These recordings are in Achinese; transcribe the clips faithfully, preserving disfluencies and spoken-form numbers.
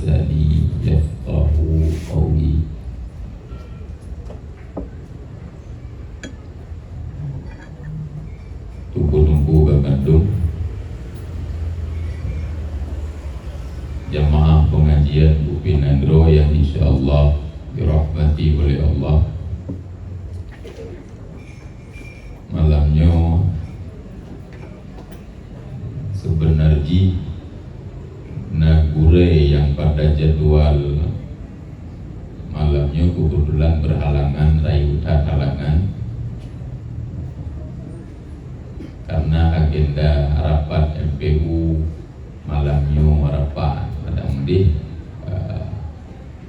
lisani yafqahu qauli. Teungku-teungku banmandum, jamaah pengajian Bukit Nanggroe yang insya Allah dirahmati oleh Allah. Malam nyoe, seubeuna jih na gurée nyang pada jadwal malam nyoe keubeutulan beuhalangan, rayeuk that halangan, karena agenda rapat M P U malam nyoe rapat padang deh, eh,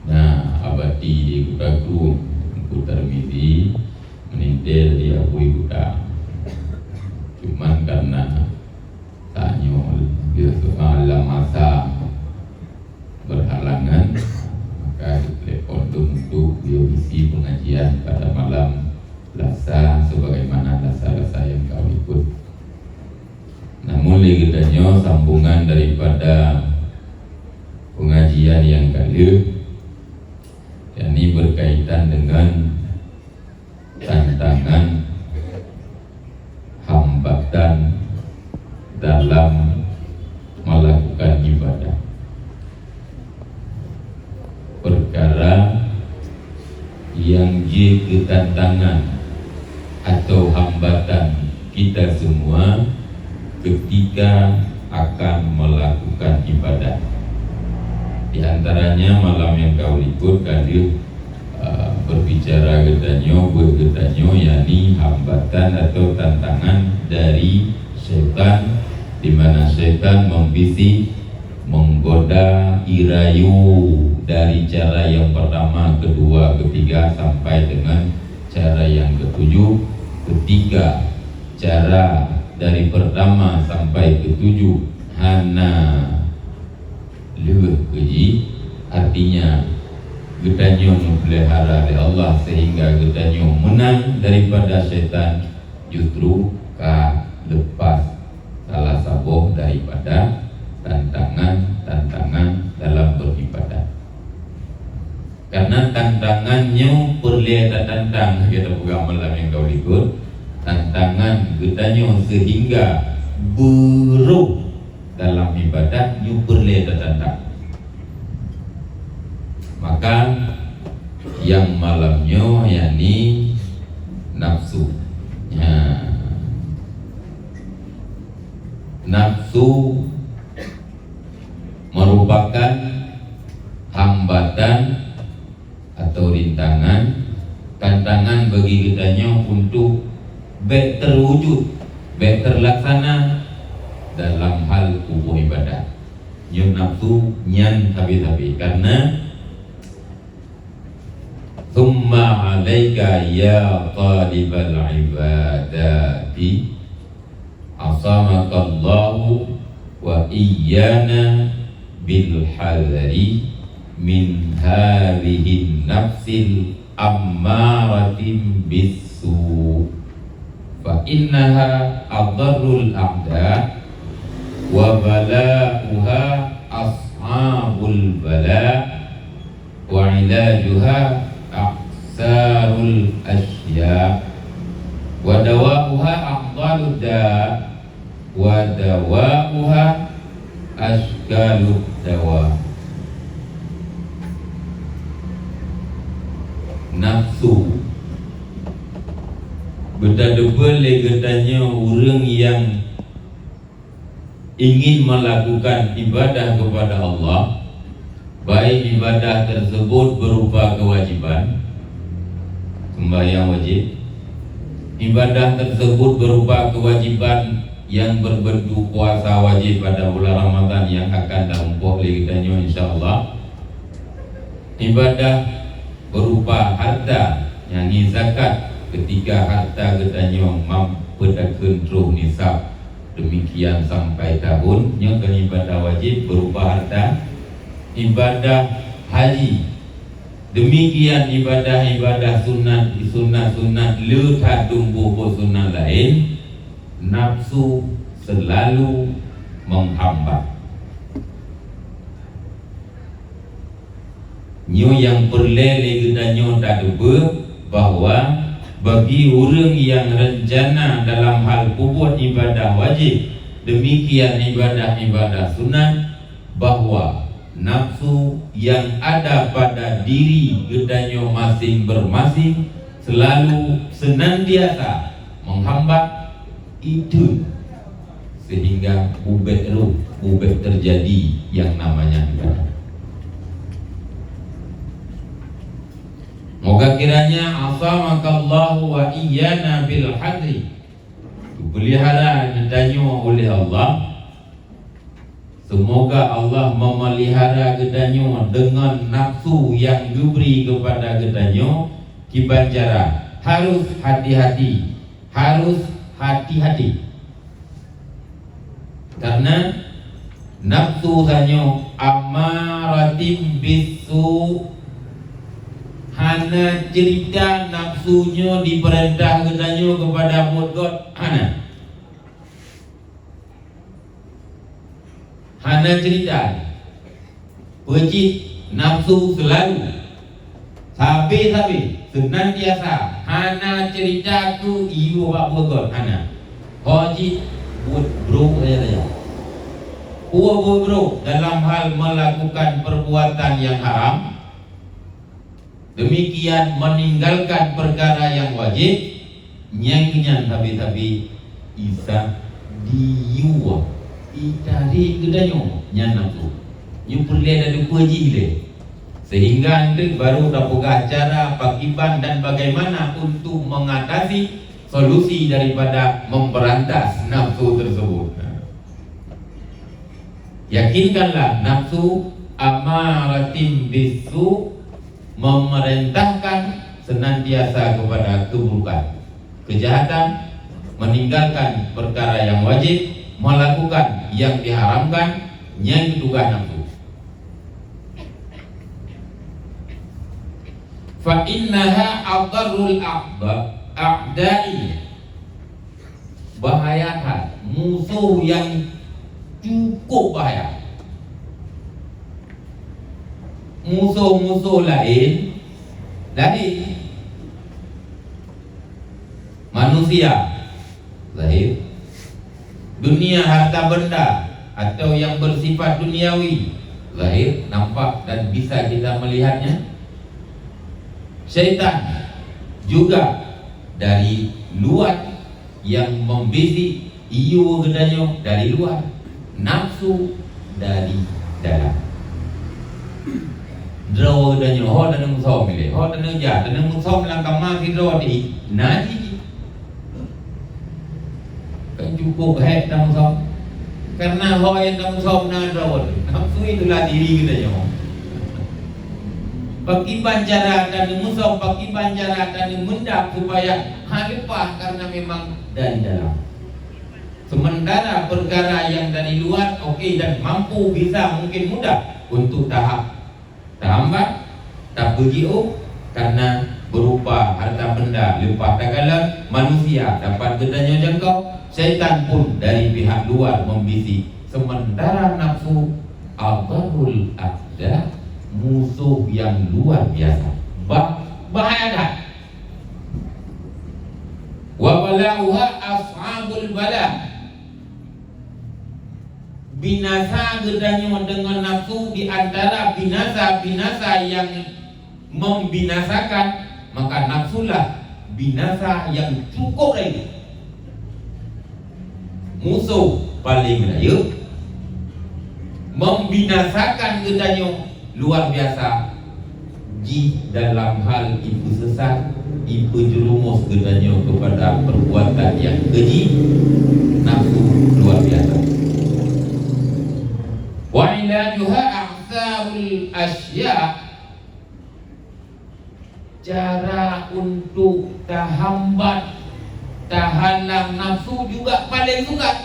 na abati di Kuta Krueng, Teungku Tarmizi, meuninggai di Abui Kuta. Cuman karena tanyoe lheueh soal lam masa berhalangan, maka ditelepon tu untuk beliau isi pengajian pada malam Selasa sebagaimana Selasa-Selasa yang kau ikut. Namun lé geutanyoe sambungan daripada pengajian yang ka lheueh, yakni berkaitan dengan tantangan, hambatan dalam melakukan ibadah. Perkara yang jeuet keu tantangan atau hambatan kita semua ketika akan melakukan ibadah. Di antaranya malam yang kau ikut ka lheueh, eh, berbicara geutanyoe, buet geutanyoe, yakni hambatan atau tantangan dari syaitan, di mana syaitan membisik, menggoda, irayu dari cara yang pertama, kedua, ketiga sampai dengan cara yang ketujuh. Ketika cara dari pertama sampai ketujuh hana lheueh keu jih, artinya geutanyoe neupeulihara lé Allah sehingga geutanyoe meunang daripada syaitan, justru ka lepas salah saboh daripada tantangan-tantangan dalam beribadah. Karena tantangan nyoe peureulée tatantang, lagée tapeugah malam nyang ka likot, tantangan geutanyoe sehingga beurôh dalam ibadat nyoe peureulée tatantang. Maka nyang malam nyoe yakni nafsu. Nya. Nafsu merupakan hambatan atau rintangan, tantangan bagi geutanyoe untuk bék teuwujud, bék teulaksana dalam hal tuboh ibadat. Nyoe nafsu nyan sabe-sabe, karena "Tsumma 'alaika ya thalibal ibadati, 'asamakallahu wa iyyana bil hadari min hadhihin nafsil ammaratin bissu'. Fa innaha adharrul a'da, wa bala'uha ashabul bala', wa ilajuha aksarul asya', wa dawa'uha a'dalud da', wa dawa'uha askalud dawa'." Nafsu. Beuteupeue lé geutanyoe ureuëng nyang ingin melakukan ibadah kepada Allah, baik ibadah tersebut berupa kewajiban, sembahyang wajib, ibadah tersebut berupa kewajiban yang berbentuk puasa wajib pada bulan Ramadan yang akan tarumpok lé geutanyoe, insya Allah. Ibadah berupa harta, yakni zakat, ketika harta geutanyoe mampu takheun troh nisab. Demikian sampai tahun, nyoe keuh ibadah wajib berupa harta. Ibadah haji, demikian ibadah-ibadah sunat, sunat-sunat le that tumpôh po sunat laén, nafsu selalu menghambat. Nyoe nyang peureulée lé geutanyoe tateupeue bahwa bagi ureuëng nyang reuncana dalam hal peubuet ibadah wajéb, deumikian ibadah-ibadah sunat, bahwa nafsu nyang ada pada diri geutanyoe maséng-maséng seulalu seunantiasa meuhambat, itheun, sehingga ubek roh, ubek teujadi nyang namanya ibadah. Moga kiranya asamakallahu wa iyyana bil hadri, geupeulihara geutanyoe uleh Allah. Seumoga Allah meumeulihara geutanyoe deungon nafsu nyang geubri keupada geutanyoe. Kiban cara, harus hati-hati, harus hati-hati. Karena nafsu tanyoe amaratim bisu, hana cerita nafsu nyoe dipeurintah geutanyoe keupada buet göt, hana. Hana cerita. Peucit nafsu seulalu. Sabe-sabe, seunantiasa, hana cerita keu iyue bak buet göt, hana. Ho cit buet brok saja-saja. Peue buet brok dalam hal melakukan perbuatan yang haram, deumikian meuninggalkan peukara nyang wajéb, nyang nyan sabe-sabe Isa diyue, itarek geutanyoe nyan nafsu. Nyoe peureulée tateupeue jih lé. Sehingga eunteuk barô tapeugah cara pakiban dan bagaimana untuk mengatasi solusi daripada memberantas nafsu tersebut. Yakinkanlah nafsu amaratim bisu memerintahkan senantiasa kepada keburukan, kejahatan, meninggalkan perkara yang wajib, melakukan yang diharamkan, nyang tugaih nafsu. Fa innaha adharrul a'da-, a'da'i. Bahaya that, musoh nyang cukup bahaya. Musoh-musoh laén, zahir. Manusia, zahir. Dunia, harta benda, atau yang bersifat duniawi, zahir, nampak dan bisa kita melihatnya. Syaitan juga dari luar yang membisik, iyue geutanyoe dari luar, nafsu dari dalam. Droe geutanyoe, ho taneuk musom ilée, ho taneuk jak, taneuk musom lam kama sidroe di, na jih. Kan cukup hék tamusom. Karena ho nyang tamusom na droe, nafsu itulah diri geutanyoe. Pakiban cara taneuk musom, pakiban cara taneuk meundam supaya hana leupah, karena memang dari dalam. Sementara perkara yang dari luar, oke, dan mampu, bisa, mungkin mudah untuk tahap tahambat, tapeujiôh, karena berupa harta benda leupah takalon, manusia dapat geutanyoe jangkau, syaitan pun dari pihak luar membisik, sementara nafsu adharrul a'da, musoh yang luar biasa. Ba-, bahaya that. Wa bala'uha ashabul bala. Binasa geutanyoe deungon nafsu di antara binasa-binasa yang membinasakan, maka nafsulah binasa yang cukup rayeuk. Musoh paleng rayeuk, membinasakan geutanyoe luar biasa. Jih dalam hal ipeusesat, ipeujerumus geutanyoe keupada perbuatan nyang keji, nafsu luar biasa. Wa ilajuha akhsarul asya, cara untuk tahambat, tahalang nafsu juga paleng sukar.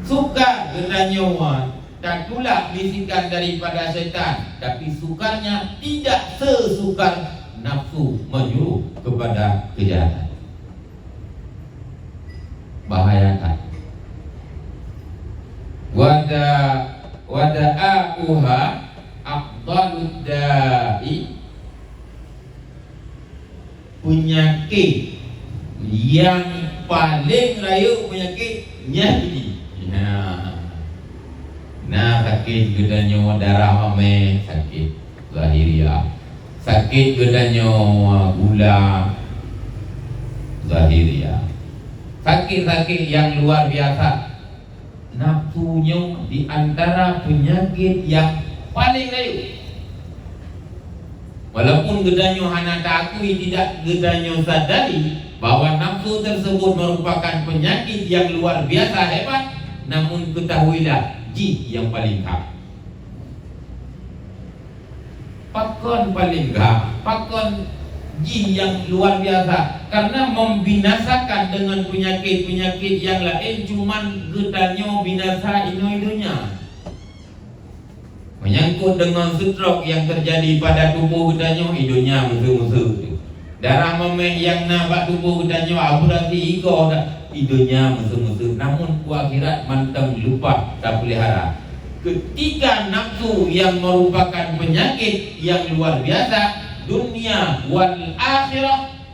Sukar geutanyoe tatulak bisikan daripada syaitan, tapi sukarnya tidak sesukar nafsu menyuruh kepada kejahatan. Bahaya that. Wada-, wada'uha Abdalud da'i, peunyakét nyang paleng rayeuk peunyakét nyan jih. Nah, na sakét geutanyoe darah mamèh, sakét zahiriah. Sakét geutanyoe gula, zahiriah. Sakét-sakét nyang luar biasa. Nafsu nyoe di antara peunyakét nyang paleng rayeuk. Walaupun geutanyoe hana taakui, tidak geutanyoe sadari bahwa nafsu tersebut merupakan penyakit yang luar biasa hebat, namun ketahuilah, jih nyang paleng that. Pakon paleng that, pakon jih nyang luar biasa? Karena membinasakan dengan penyakit-penyakit yang lain, cuman geutanyoe binasa inoe donya. Menyangkut dengan stroke yang terjadi pada tubuh geutanyoe, i donya meuseu-meuseu. Darah mamèh nyang na bak tuboh geutanyoe, amputasi igoe dak, i donya meuseu-meuseu, namun u akhirat mantong leupah tapeulihara. Ketika nafsu yang merupakan penyakit yang luar biasa, dunia wal akhirah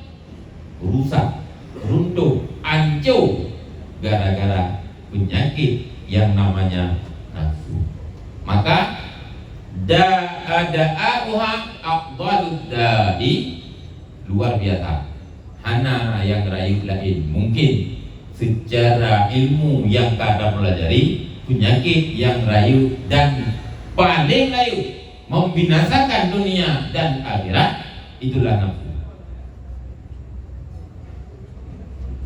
rusak, runtuh, ancô gara-gara penyakit yang namanya nafsu. Maka da-, da'a'uha afdalud da'i, luar biasa. Hana nyang rayeuk laén. Mungkin secara ilmu nyang ka tapelajari, penyakit nyang rayeuk dan paleng rayeuk membinasakan dunia dan akhirat, itulah nafsu.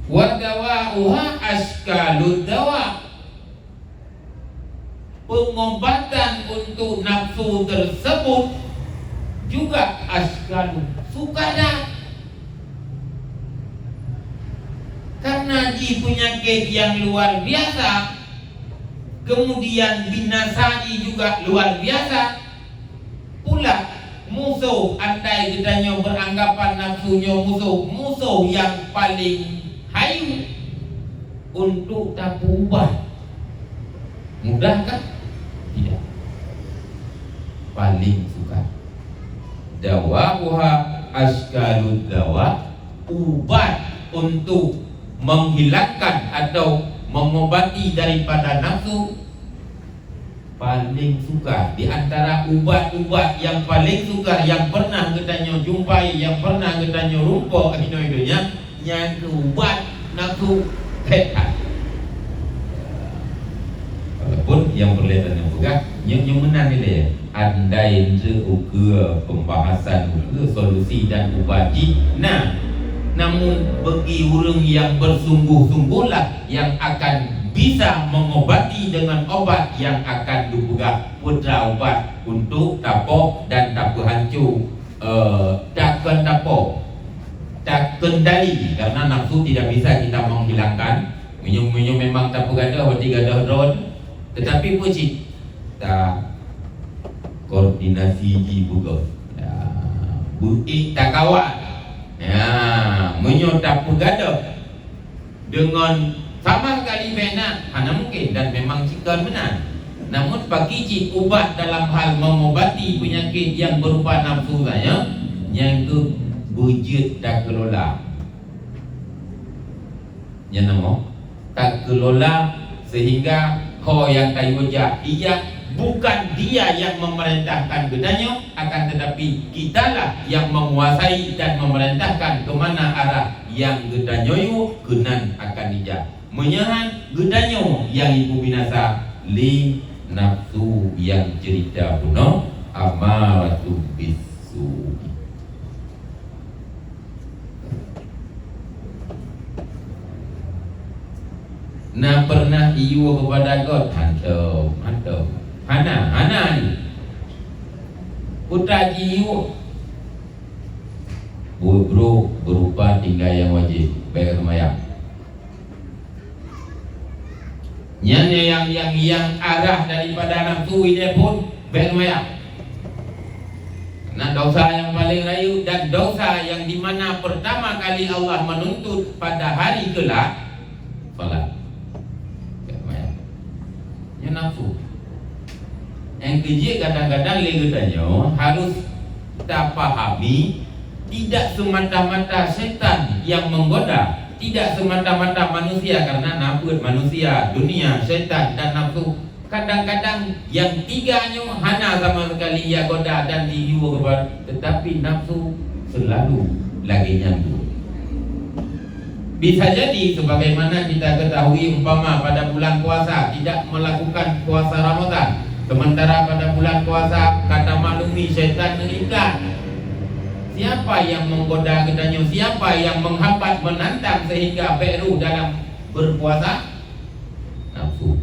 Wa dawa'uha askalud dawa. Pengobatan untuk nafsu tersebut juga askalu, sukar that. Karena jih penyakit yang luar biasa, kemudian binasa jih juga luar biasa, pula musoh, andai geutanyoe beranggapan nafsu nyoe musoh, musoh nyang paleng hayu untuk tapeuubat. Mudah kah? Tidak. Paleng sukar. Dawa'uha askalud dawa, ubat untuk menghilangkan atau mengobati daripada nafsu paleng sukar. Di antara ubat-ubat nyang paleng sukar nyang pernah geutanyoe jumpai, nyang pernah geutanyoe rumpok inoe donya, nyan keuh ubat nafsu. Hék that. Walaupun nyang peureulèe tanyoe peugah, nyoe, nyoe meunan ilèe. Andai eunteuk ukeue pembahasan ukeue solusi dan ubat jih na, namun bagi ureueng nyang bersungguh-sungguhlah yang akan bisa mengobati dengan obat yang akan dipeugah putra ubat untuk tapoh dan tapeuhanco, eh, takon tapoh, takendali, karena nafsu tidak bisa kita menghilangkan. Meunyoe, meunyoe memang tapeugadoh, berarti gadoh droe, tetapi peue cit? Ta koordinasi jih beugöt. Ya, beuék takawal. Ya, meunyoe tapeugadoh deungon sama sekali bèk na, hana mungkin dan memang cit kon meunan. Namun bagi cit ubat dalam hal mengobati penyakit yang berupa nafsu saja, nyan keuh beujeuet takelola. Nyan nama takeulola, sehingga ho nyang tayue jak, ijak bukan dia yang memerintahkan geutanyoe, akan tetapi kitalah yang menguasai dan memerintahkan ke mana arah yang geutanyoe yue, keunan akan ijak. Meunyoe han, geutanyoe nyang ipeubinasa lé nafsu nyang ceurita bunoe, ammaratun bissu. Na pernah iyue keupada gob? Hantom, hantom. Hana, hana iyue. Peue ta jiyue? Buet brok beurupa tinggai nyang wajéb, bèk seumayang. Nyan nyang, nyang, nyang arah daripada nafsu ilèe phon, bèk seumayang. Nah, dosa nyang paleng rayeuk dan dosa nyang di mana pertama kali Allah menuntut pada hari keulah, salat. Bèk seumayang. Nyan nafsu. Nyang keujeuet kadang-kadang lé geutanyoe harus tapahami, tidak semata-mata setan yang menggoda, tidak semata-mata manusia, karena na peuet manusia, dunia, setan dan nafsu. Kadang-kadang yang tiga nyoe hana sama sekali ia goda dan diyue kepada, tetapi nafsu selalu lagée nyan tu. Bisa jadi sebagaimana kita ketahui, umpama pada bulan puasa tidak melakukan puasa Ramadan, sementara pada bulan puasa kata maklumi syaitan mengiklan. Siapa yang menggoda geutanyoe? Siapa yang menghambat, menantang sehingga bék rôh dalam berpuasa? Nafsu.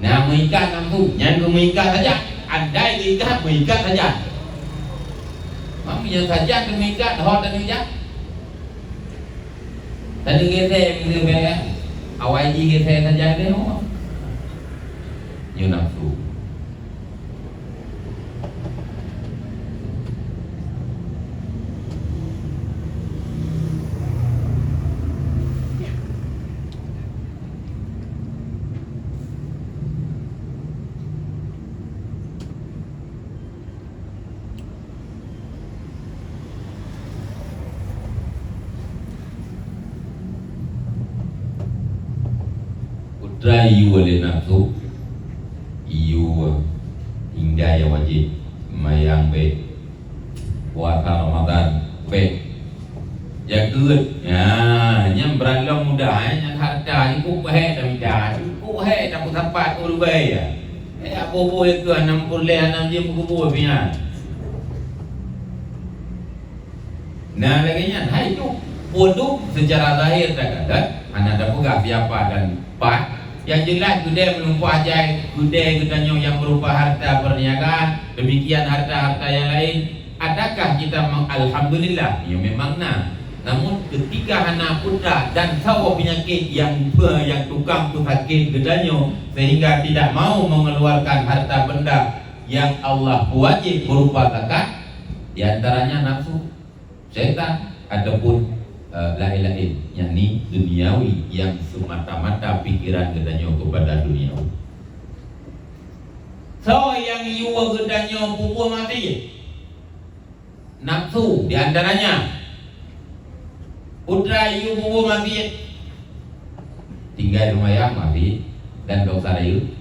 Nah, meuikat nafsu, nyan keuh meuikat saja. Andai geuikat, meuikat saja. Mam nyang saja keu meuikat, ho tadi jak. Tadi gesé, meugeubé, awai ji gesé saja deh, ho. Nyoe nafsu. Peue teuma yue lé nafsu, yue tinggai nyang wajéb, seumayang bék, puasa Ramadan bék, jakeuet, nyan, nyan beuralong mudah, eh, nyan hareuta, cukôp hék tamita, cukôp hék tapeusapat ureuëng bayeue. Eh, boh-boh lé keuh hana meupuléh, hana jeuet meukeubah pih nyan. Nah, lagée nyan, hai nyoe, peue duek seucara zahir takalon, hana tapeugah siapa dan pat. Nyang jeulaih, keudée meulumpah jai, keudée geutanyoe nyang meurupa harta perniagaan, demikian harta-harta nyang laén. Adakah kita meng-, alhamdulillah, nyoe memang na. Namun, ketika hana putra dan saboh peunyakét nyang pe-, nyang tukang peusakét geutanyoe, sehingga tidak mau mengeluarkan harta benda yang Allah wajéb berupa zakat, di antaranya nafsu, syaitan, ataupun, eh, laén-laén, yakni duniawi yang semata-mata pikiran geutanyoe kepada dunia. Soe nyang yue geutanyoe peubuet maté? Nafsu di antaranya. Putra yue bubu mabiet, tinggai seumayang mabiet dan dosa rayeuk,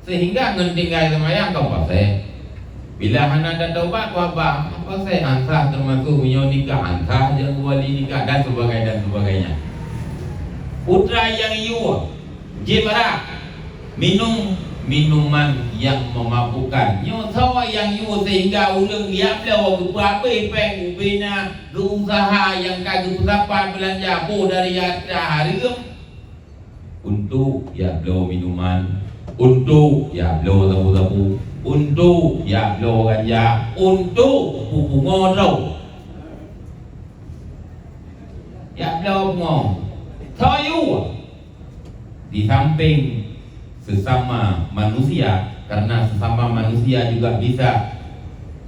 sehingga ngon tinggai seumayang ka puasée. Bila hana tatobat, wabah, puasée ansah, termasuk meunyoe nikah ansah, jak keumbali nikah dan sebagainya, dan sebagainya. Putra nyang yue, jieb arak, minum minuman yang memabukkan. Nyoe sawa nyang yue sehingga ureuëng jak bloe geupeuhabéh péng ubé na geu-usaha nyang ka geupeusapat beulanja boh dari hareuta hareuem untuk jak bloe minuman, untuk jak bloe sabu-sabu, untuk jak bloe ganja, untuk peupungo droe. Jak bloe pungo. Soe yue? Di samping sesama manusia, karena sesama manusia juga bisa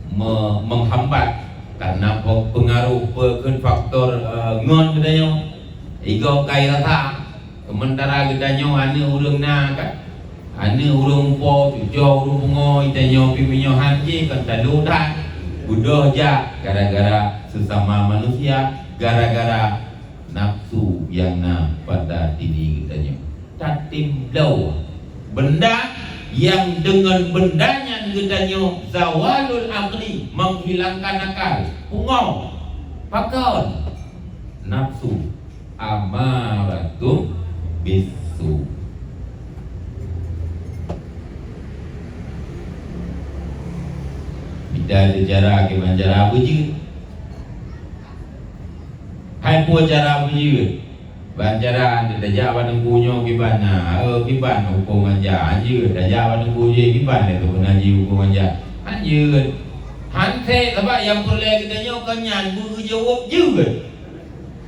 me-, menghambat karena pe-, pengaruh pe-, kheun faktor, eh, ngon geutanyoe. Igoe kai rasa, sementara geutanyoe aneuk ureuëng na kan, aneuk ureuëng mupo, cucoe ureuëng pungo, geutanyoe pih meunyoe han jih kan talo that. Beudôh jak gara-gara sesama manusia, gara-gara nafsu nyang na pada diri geutanyoe. Tatem bloe. Benda nyang deungon benda nyan geutanyoe zawalul aqli, menghilangkan akal. Pungo. Pakon? Nafsu. Amaratum bisu. Beda cara kiban cara beujeuet. Hai peue cara beujeuet? Ban cara tajak bak teungku nyoe kiban na, eh, kiban hukôm ganja, hanjeuet. Tajak bak teungku jih kiban lé tu keunan jih hukôm ganja. Hanjeuet. Hanse sabab nyang peureulée geutanyoe kon nyan beugeujaweueb jeuet.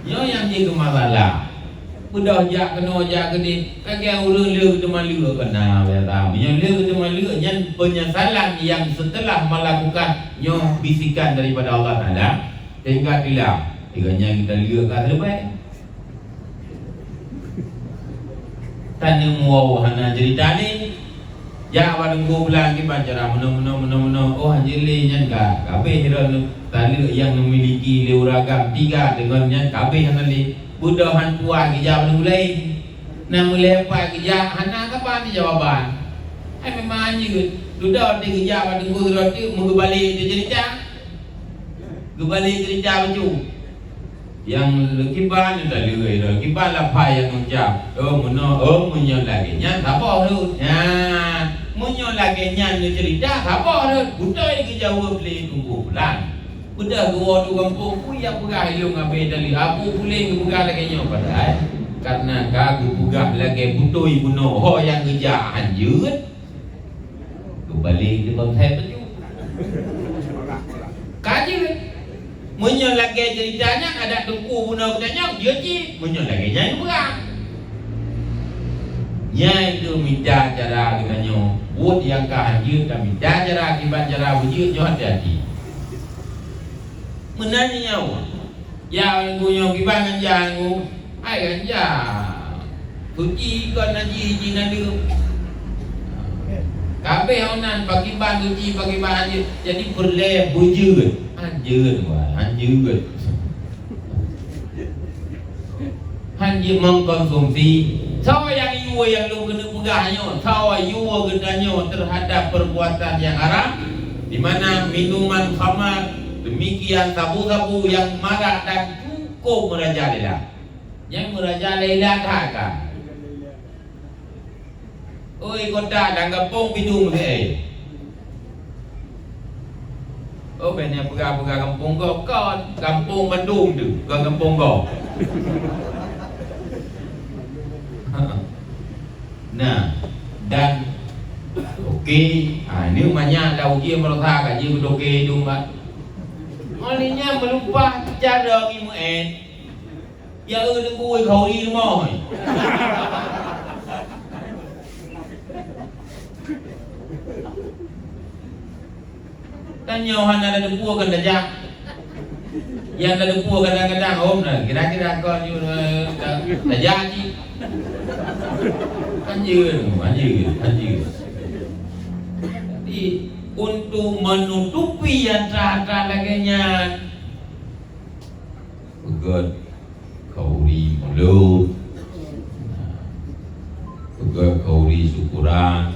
Nyoe nyang jeuet keu masalah. Beudôh jak keunoe jak keudeh, lagée ureuëng le geuteuma le keu na biasa. Meunyoe le geuteuma le, nyan penyesalan yang setelah melakukan nyoe bisikan daripada Allah Taala. Sehingga tilam, tiga nyan kita lihat kat lebai. Taneumu hana cerita lé. Jak bak teungku bulan kiban cara meunoe, meunoe, meunoe, meunoe. Oh, hanjeut lé nyan ka. Kabeh droeneuh taleuek nyang neumiliki lé ureueng agam tiga deungon nyan kabeh hana lé. Beudôh han puas geujak bak teungku laén. Na meulheueh pat geujak hana saban jawaban. Hai memang hanjeut. Dudoe teuh geujak bak teungku droe teuk meugeubalek teuh cerita. Geubalek cerita bacut. Nyang kiban nyan taleuek, kiban laphai nyang meucam. Oh, meunoe, oh, meunyoe lagèe nyan, saboh rhot. Nyan, meunyoe lagèe nyan neucerita, saboh rhot. Beutôi geujaweueb lé Teungku Pulan. Beudôh geuwoe u gampông, peue nyang peugah ilôn abée tadi. Abu Pulan geupeugah lagèe nyoe, padahai karena ka geupeugah lagèe beutôi bunoe, ho nyang geujak hanjeut. Geubalek di bangsa Teungku. Ka jeuet. Meunyoe lagèe cerita nyan, adak teungku bunoe geutanyoe, jeuet cit. Meunyoe lagèe nyan, peurang. Nyan keuh mita cara geutanyoe. Buet nyang ka hanjeut, tamita cara kiban cara beujeuet nyoe hati-hati. Meunan nyoe. Ya, ureueng nyoe kiban ganja nyoe. Hai ganja. Suci kon najih jih naleueng. Kabeh awak nyan pakiban suci, pakiban hanjeut. Jadi peureulèe beujeuet. Hanjeut, wah, hanjeut. Hanjeut mengkonsumsi. Soe nyang yue nyang lôn keuneuk peugah nyoe? Soe yue geutanyoe teuhadap perbuatan nyang haram, di mana minuman khamar, demikian sabu-sabu nyang marak dan cukup merajalela. Nyang merajalela that ka. Oi, kota dan gampông bidung meusié. Oh, bèk nyan peugah-peugah gampông gob, kon gampông mandum tu, kon gampông gob. Nah, dan toke, ha, ini manyak dah uji meurasa gaji keu toke hidung, Pak. Ngon lé nyan meulumpah cara ngieng meu'en. Ya, eu, teungku, khauri rumoh. Tanyoe hana tateupeue kon tajak. Nyang tateupeue kadang-kadang, oh, nah, kira-kira kon nyoe, eh, ta-, tajak cit. Hanjeut, hanjeut, hanjeut. Jadi, untuk menutupi nyang that-that lagèe nyan, peugöt khauri mulod, peugöt khauri syukuran,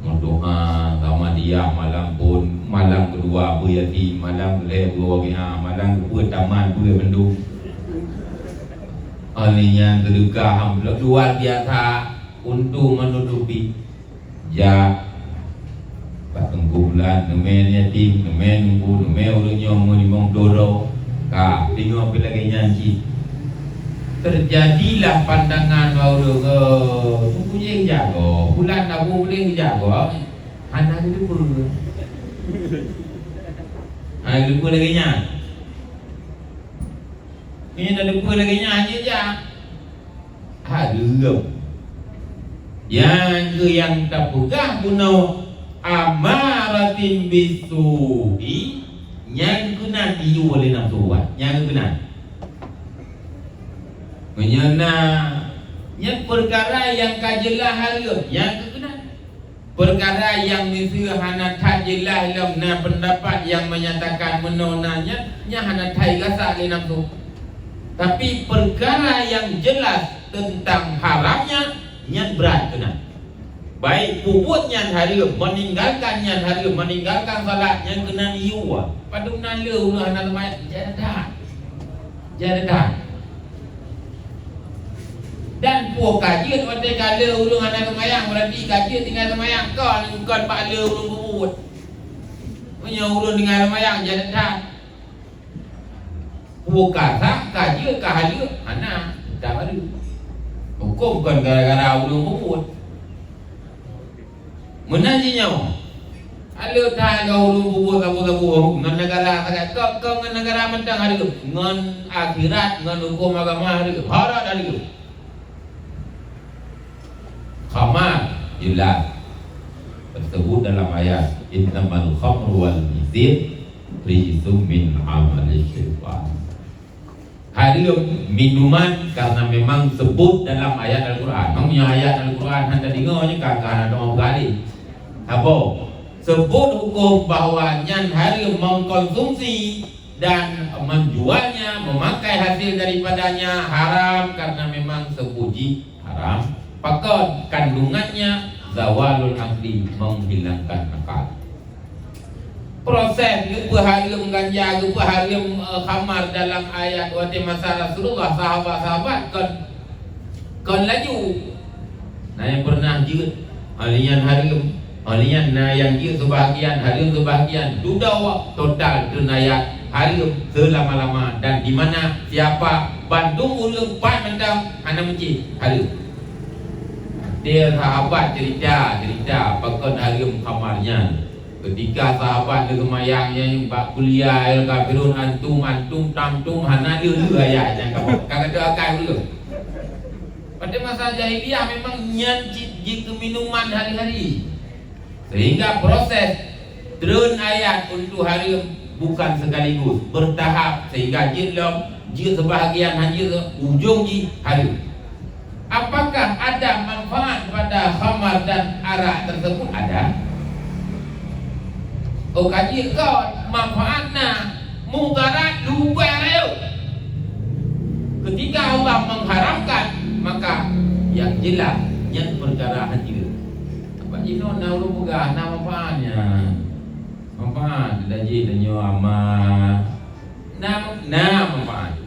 meudoa, Ramadan malam phôn, malam keudua beu Yasin, malam keulhèe beu Wadhiha, malam keupeuet tamat beu mandum. Hal nyan seudeukah luar biasa untuk menutupi. Jak bak Teungku Bulan, neumè yatim, neumè nunggu, neumè ureueng nyoe meulimong doro. Ka, deungoe pih lagèe nyan cit. Teujadilah pandangan bak ureueng, "Oh, Teungku jih jago, Bulan Abu boleh jago." Hana geuteupeue. Hana geuteupeue lagèe nyan. Meunyoe tateupeue lagèe nyan, hanjeuet jak. Hareuem. Nyang keuh nyang tapeugah bunoe amaratin bisu'i, nyang keunan jiyue lé nafeusu, nyan keunan. Meunyoe na, nyan peukara nyang ka jeulaih hareuem, nyan keunan. Peukara nyang miseue hana that jeulaih lom na peundapat nyang menyatakan meunoe na nyan, nyan hana that gasak lé nafeusu. Tapi peukara nyang jeulaih teuntang haramnya, nyan brat keunan. Baik peubuet nyan hareuem, meninggalkan nyan hareuem, meninggalkan salat nyan keunan yue. Padum na le ureueng hana seumayang, jai that. Jai that. Dan peue ka jeuet watèe ka le ureueng hana seumayang, berarti ka jeuet tinggai seumayang, kon, kon bak le ureueng peubuet. Meunyoe ureueng tinggai seumayang, jai that. Peue ka sah, ka jeuet, ka haleue, hana, ka baru. Huköm kon gara-gara ureueng peubuet. Meunan jih nyoe. Haleue that ngon ureueng peubuet saboh-saboh ngon neugara sagai. Kon, kon ngon neugara mantong haleue. Ngon akhirat, ngon huköm agama haleue. Hareuem haleue. Khamar, jeulaih. Teusebut dalam ayat, "Innamal khamru wal maisir rijsum min amali syaitan." Hareuem minuman karena memang sebut dalam ayat Al-Quran. Meunyoe ayat Al-Quran hana deungoe nyoe ka, ka hana deungoe peugah lé. Saboh, sebut hukum bahwa nyan hareuem mengkonsumsi dan menjualnya, memakai hasil daripadanya haram karena memang sebut jih haram. Pakon? Kandungannya zawalul aqli, menghilangkan akal. Proses geupeuhareuem ganja, geupeuhareuem, eh, khamar dalam ayat watée masa Rasulullah, sahabat-sahabat kon, kon laju. Na nyang pernah jeuet, oh lheueh nyan hareuem, oh lheueh nyan na nyang jeuet seubahagian, hareuem seubahagian. Dudoe total treun ayat hareuem seulama-lama dan di mana siapa bandum ureuëng pat mantong hana meucit hareuem. Dia sahabat cerita, cerita pakon hareuem khamar nyan. Ketika sahabat leuh seumayang nyan bak kuliah, ya kafirun antum, antum, tamtum, hana leuh-leuh ayat nyang ka, ka gata akai ulôn. Pada masa jahiliyah memang nyan cit jih keu minuman hari-hari. Sehingga proses treun ayat untuk hareuem bukan sekaligus, bertahap, sehingga jeuet lom, jeuet sebahagian, hana jeuet, ujong jih hareuem. Apakah ada manfaat pada khamar dan arak tersebut? Ada. Oh, ka jeuet kon, manfaat na, mudarat luar biasa. Ketika Allah mengharamkan, maka yang jelas nyan perkara hana jeuet. Apa jinoe na ureuëng peugah na manfaatnya? Manfaat, dah jih tanyoe amal. Na, na manfaat.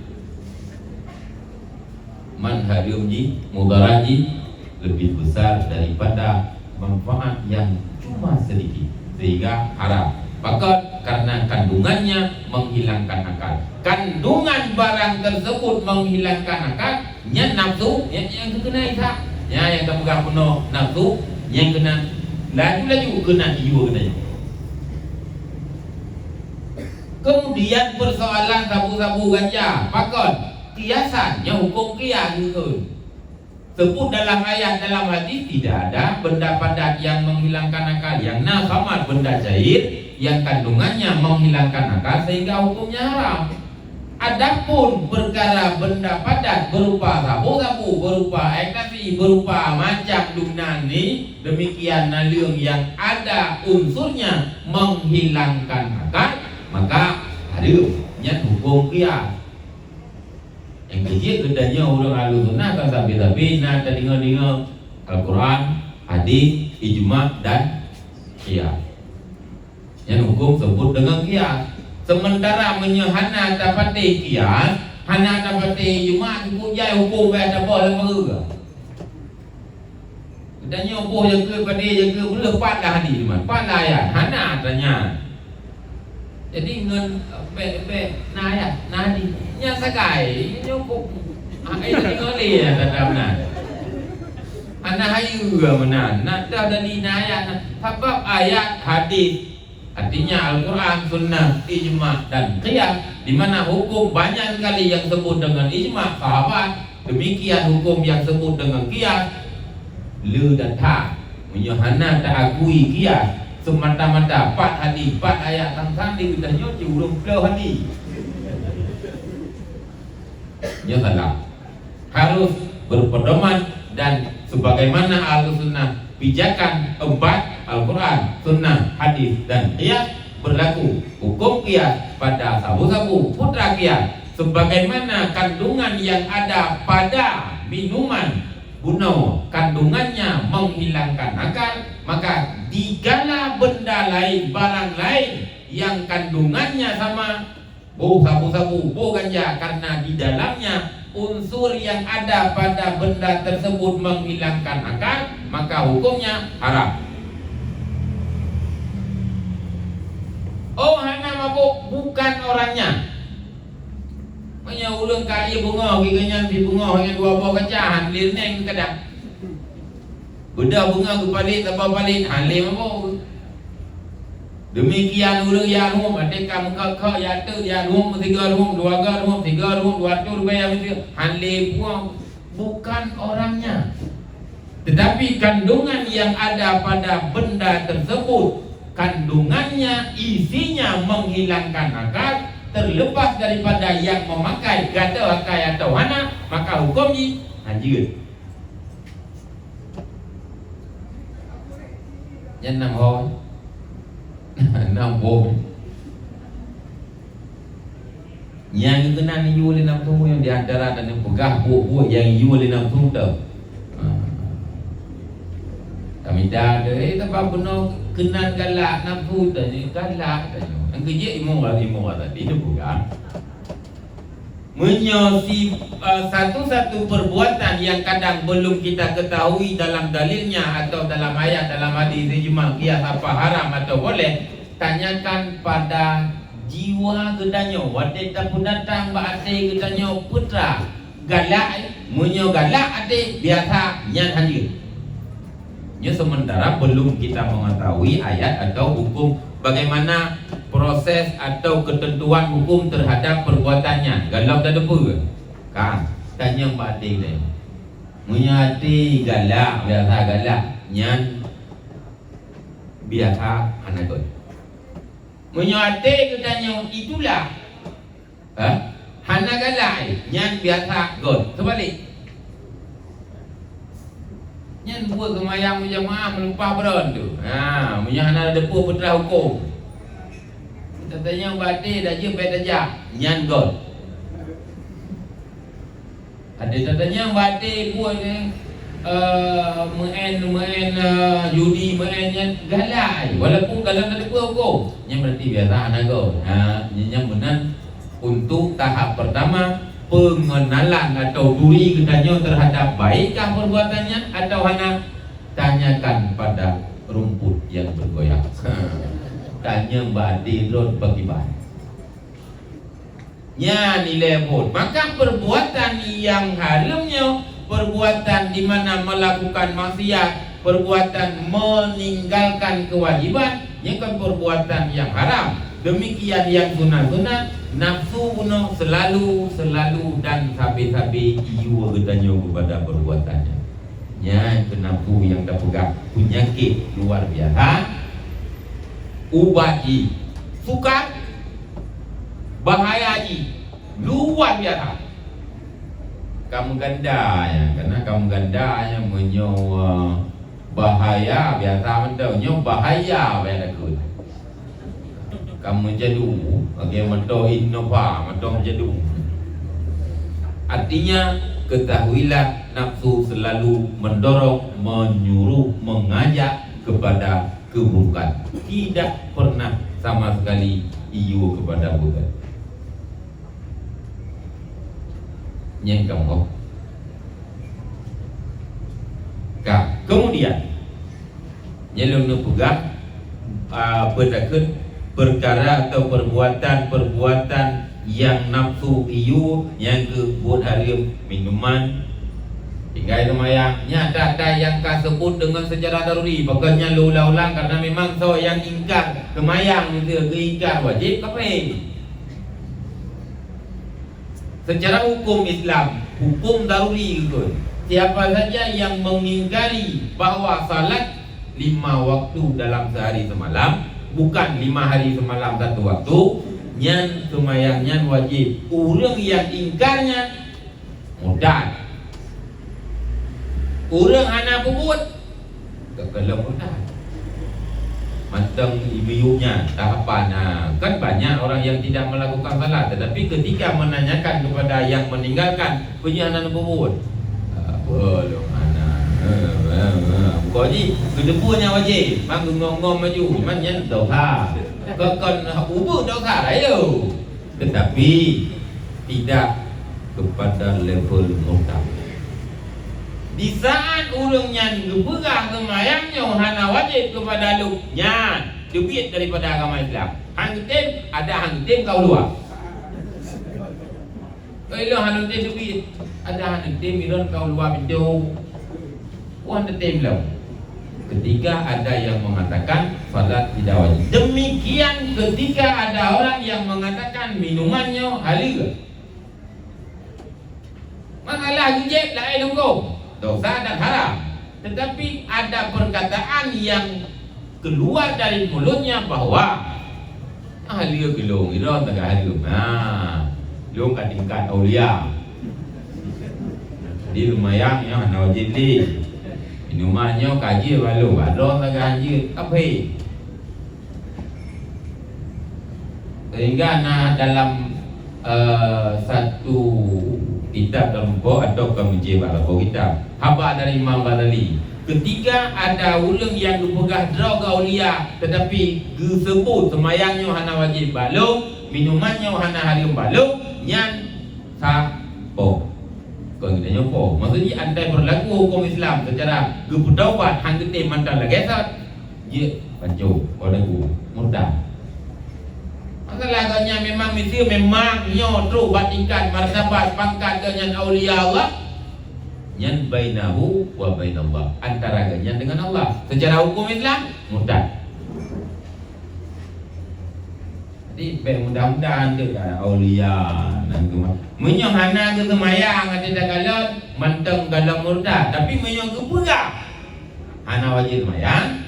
Man hareuem jih, mudarat jih lebih besar daripada manfaat yang cuma sedikit, sehingga haram. Pakon? Karena kandungannya menghilangkan akal. Kandungan barang tersebut menghilangkan akal, nyan nafsu, nyan nyang keukeuna Isa. Nyan nyang ka peugah bunoe nafsu, nyang keuna laju-laju keuna jiyue geutanyoe. Kemudian persoalan sabu-sabu ganja, pakon? Kiasan, nyan hukum kias geukheun. Sebut dalam ayat, dalam hadis, tidak ada benda padat yang menghilangkan akal. Yang na khamar benda cair yang kandungannya menghilangkan akal sehingga hukumnya haram. Adapun perkara benda padat berupa sabu-sabu, berupa ekstasi, berupa macam dum nan ni, demikian naleueng yang ada unsurnya menghilangkan akal, maka hareuem. Nyan hukum kias. Nyang keu jeuet geutanyoe ureuëng Ahlussunnah kan sabe-sabe na tadeungoe-deungoe Al-Quran, hadis, ijma dan kias. Nyan hukum sebut deungon kias. Sementara meunyoe hana tapatéh kias, hana tapatéh ijma, teupeu jai hukum bak taboh lam bageue. Geutanyoe boh jakeue padé jakeue, beuleupah lah hadis nyoe, pat lah ayat, hana tanya. Jadi ngon, eh, bèk, bèk na ayat, na hadis. Nyan sagai, nyoe kok, ah, eh, jadi ngolé ya, tata meunan. Hana hayeue meunan, na dah dari na ayat, na. Sabab ayat, hadis, artinya Al-Quran, Sunnah, Ijma, dan Qiyas, di mana hukum banyak sekali yang sebut dengan ijma sahabat, demikian hukum yang sebut dengan qiyas, le dan that. Meunyoe hana taakui qiyas, semata-mata pat hadis, pat ayat, sang-sang di geutanyoe cit ureuëng ploh hadis. Nyoe salah. Harus berpedoman dan sebagaimana Ahlussunnah pijakan empat, Al-Quran, Sunnah, Hadis, dan Qiyas, berlaku hukum qiyas pada sabu-sabu, putra qiyas, sebagaimana kandungan yang ada pada minuman bunoe kandungannya menghilangkan akal, maka digala benda lain, barang lain yang kandungannya sama, boh sabu-sabu, boh ganja, karena di dalamnya unsur yang ada pada benda tersebut menghilangkan akal, maka hukumnya haram. Oh, hana mabuk, bukan orangnya. Meunyoe ureuëng ka ié beungoh, geuh nyan pih beungoh ngon dua boh kaca, han lé neng kadang. Beudôh beungoh geupalék, saboh palék, han lé mabuk. Demikian ureuëng jak rhueng, até ka meukeue-keue jak teuk jak rhueng, meusigoe rhueng, dua goe rhueng, sigoe rhueng, dua reutôh ribèe meusigoe, han lé puang, bukan orangnya. Tetapi kandungan yang ada pada benda tersebut, kandungannya, isinya menghilangkan akal, terlepas daripada nyang meumakai gadoh akai atawa hana, maka huköm jih hanjeuet. Nyan nam ho. Nam ho. Nyang keunan yue lé nafeusu nyang di antara dan nyang peugah buet-buet nyang yue lé nafeusu teuh. Ha. Tamita teuh, eh, teuma bunoe keunan galak nafeusu teuh, galak teuh. Nyang keujeuet ilmu, ilmu tadi teuh peugah. Meunyoe si, eh, satu-satu perbuatan yang kadang belum kita ketahui dalam dalilnya atau dalam ayat, dalam hadis, ijma, qiyas, apa haram atau boleh, tanyakan pada jiwa geutanyoe. Watée tapeudatang bak até geutanyoe peue teuma galak, meunyoe galak até biasa nyan hanjeuet. Nyoe sementara belum kita mengetahui ayat atau hukum, bagaimana proses atau ketentuan hukum terhadap perbuatannya. Galak tateupeue? Ka, tanyong bak até geutanyoe. Meunyoe até galak, biasa galak, nyan biasa hana göt. Meunyoe até geutanyoe itulah, ha? Hana galak, nyan biasa göt. Seubalek. Nyan buet seumayang meujamaah meuleupah beuron teuh. Ha, meunyoe hana tateupeue peue teuma huköm. Tatanyong bak até, tajeuet bèk tajak, nyan göt. Até tatanyong bak até buet, eh, eh, meu'en, meu'en, eh, judi, meu'en nyan galak. Walaupun galak tateupeue huköm, nyan berarti biasa hana göt. Ha, nyan, nyan meunan untuk tahap pertama pengenalan atau duri geutanyoe terhadap baikkah perbuatan nyan atau hana, tanyakan pada rumput yang bergoyang. Tanyong bak até droe pakriban. Nyan ilée buet. Maka perbuatan nyang hareuem nyoe, perbuatan di mana melakukan maksiat, perbuatan meninggalkan kewajiban, nyoe kan perbuatan nyang haram. Demikian nyang sunat-sunat, nafsu bunoe selalu, selalu dan sabe-sabe iyue geutanyoe kepada perbuatan nyan. Nyan keuh nafsu nyang tapeugah peunyakét luar biasa. Ubat jih sukat, bahaya jih luar biasa. Ka meuganda nyan, karena ka meuganda nyan meunyoe, eh, bahaya biasa mantong, nyoe bahaya baya takheun. Ka meujadu, lagée moto Innova, moto meujadu. Artinya, ketahuilah nafsu selalu mendorong, menyuruh, mengajak kepada keburukan. Tidak pernah sama sekali iyue kepada buet. Nyang keempat. Ka, kemudian, nyan lôn peugah, ah, peue takheun perkara atau perbuatan-perbuatan nyang nafsu iyue, nyang keuh buet hareuem, minuman, tinggai seumayang. Nyan that-that nyang ka seubut deungon secara daruri, pakon nyan lôn ulang-ulang karena memang soe nyang ingkar seumayang, miseue geuingkar wajéb kafé. Secara hukum Islam, hukum daruri geukheun, siapa saja yang mengingkari bahwa salat lima waktu dalam sehari semalam, bukan lima hari semalam satu waktu, nyan seumayang nyan wajéb. Ureuëng nyang ingkar nyan murtad. Ureuëng hana peubuet, ka kalon murtad. Mantong ibu nyan, tahapan, ha. Kan banyak orang yang tidak melakukan salat, tetapi ketika menanyakan kepada yang meninggalkan, peue nyan hana peubuet. Ah, belum hana. Ha, ha, ha. Bukan jih, geuteupeue nyan wajéb, mang geungom-ngom maju, cuman nyan dosa. Kon, kon ubeut dosa, ayo. Tetapi tidak kepada level murtad. Di saat ureuëng nyan geupeugah seumayang nyoe hana wajéb keupada lôn, nyan teubiet daripada agama Islam. Han geutem, adak han geutem ka u luwa. Oi, lôn han geutem teubiet, adak han geutem, ilôn ka u luwa pintoe. Wan teutem lom. Ketika ada yang mengatakan salat tidak wajib. Demikian ketika ada orang yang mengatakan minuman nyoe halal. Masalah geujieb laén huköm, dosa dan haram. Tetapi ada perkataan yang keluar dari mulutnya bahwa Ah, lheueh keu lôn, droe teuka hareuem. Ha, lôn ka tingkat aulia. Jadi seumayang nyoe hana wajéb lé. Minuman nyoe ka jeuet bak lôn, bak droe teuka jeuet, kafé. Sehingga na dalam, eh, satu kitab dalam buku atau ka meucé bak lakoe kitab. Haba dari Imam Ghazali. Ketika ada ureuëng nyang geupeugah droe geuh aulia, tetapi geuseubut seumayang nyoe hana wajéb bak lôn, minuman nyoe hana hareuem bak lôn, nyan sah po. Kon geutanyoe po. Maksud jih, andai berlaku hukum Islam secara geupeutobat han geutem mantong lagée sot, jeuet pancôh, oh lagu, murtad. Masalah geuh nyan memang miseue memang nyoe trok bak tingkat martabat pangkat geuh nyan aulia Allah, nyan bainahu wa bainallah, antara geuh nyan dengan Allah. Secara hukum Islam, murtad. Jadi, bèk mudah-mudahan tu kan aulia nan tu. Meunyoe hana geuseumayang, hana takalon, mantong gohlom murtad. Tapi meunyoe geupeugah hana wajéb seumayang,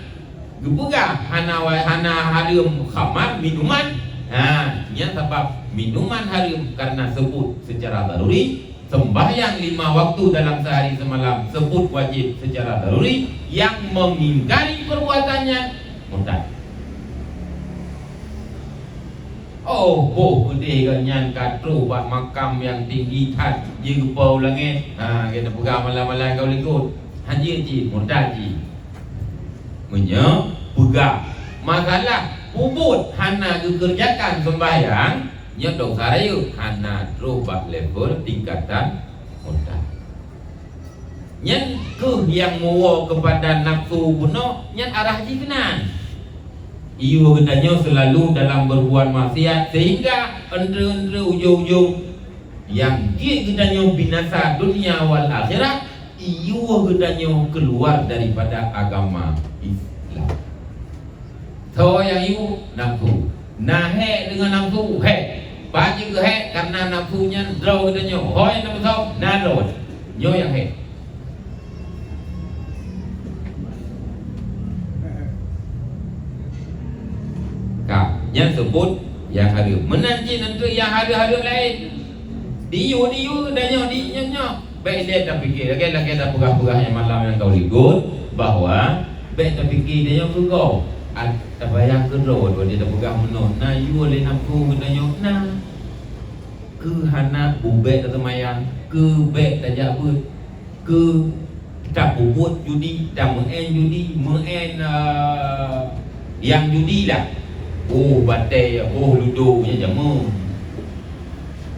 geupeugah hana wa-, hana hareuem khamar, minuman, ha, nyan sabab minuman hareuem karena seubut secara daruri, sembahyang lima waktu dalam sehari semalam seubut wajéb secara daruri, yang mengingkari perbuatan nyan murtad. Oh, boh keudeh geuh nyan ka trok bak makam nyang tinggi that, jeuet geupo u langét. Ha, geupeugah malam-malam keu likot. Hana jeuet cit, murtad cit. Meunyoe peugah masalah peubuet hana geukeureujakan seumbahyang, nyoe desya rayeuk, hana trok bak level tingkatan murtad. Nyan kheueh nyang meuwoe keupada nafsu bunoe, nyan arah jih keunan. Iyue geutanyoe seulalu dalam beureubuat maksiat, sehingga entre-entre ujong-ujong nyang jeuet geutanyoe binasa dunia wal akhirat, iyue geutanyoe keuluar daripada agama Islam. Soe nyang yue? Nafsu. Na hék deungon nafsu? Hék. Pajan keuh hék? Kareuna nafsu nyan droe geutanyoe. Ho nyang na meusom? Na droe. Nyoe nyang hék. Ka, nyan seubut nyang hareuem. Meunan cit nyan treuk nyang hareuem-hareuem laén. Diyue, diyue, tanyoe, di nyoe, nyoe. Bèk ilèe tapike, lagèe-lagèe tapeugah-peugah nyang malam nyang ka likot, bahwa bèk tapike tanyoe keu gob. At-, tabayang keudroe, dua dia tapeugah meunoe, na yue lé nafsu geutanyoe, na. Keu hana bubèk taseumayang, keu bèk tajak beuet, keu tapeubuet judi, tameu'en judi, meu'en, eh, nyang judi lah. Oh, batèe, oh, ludo, nyan jameun.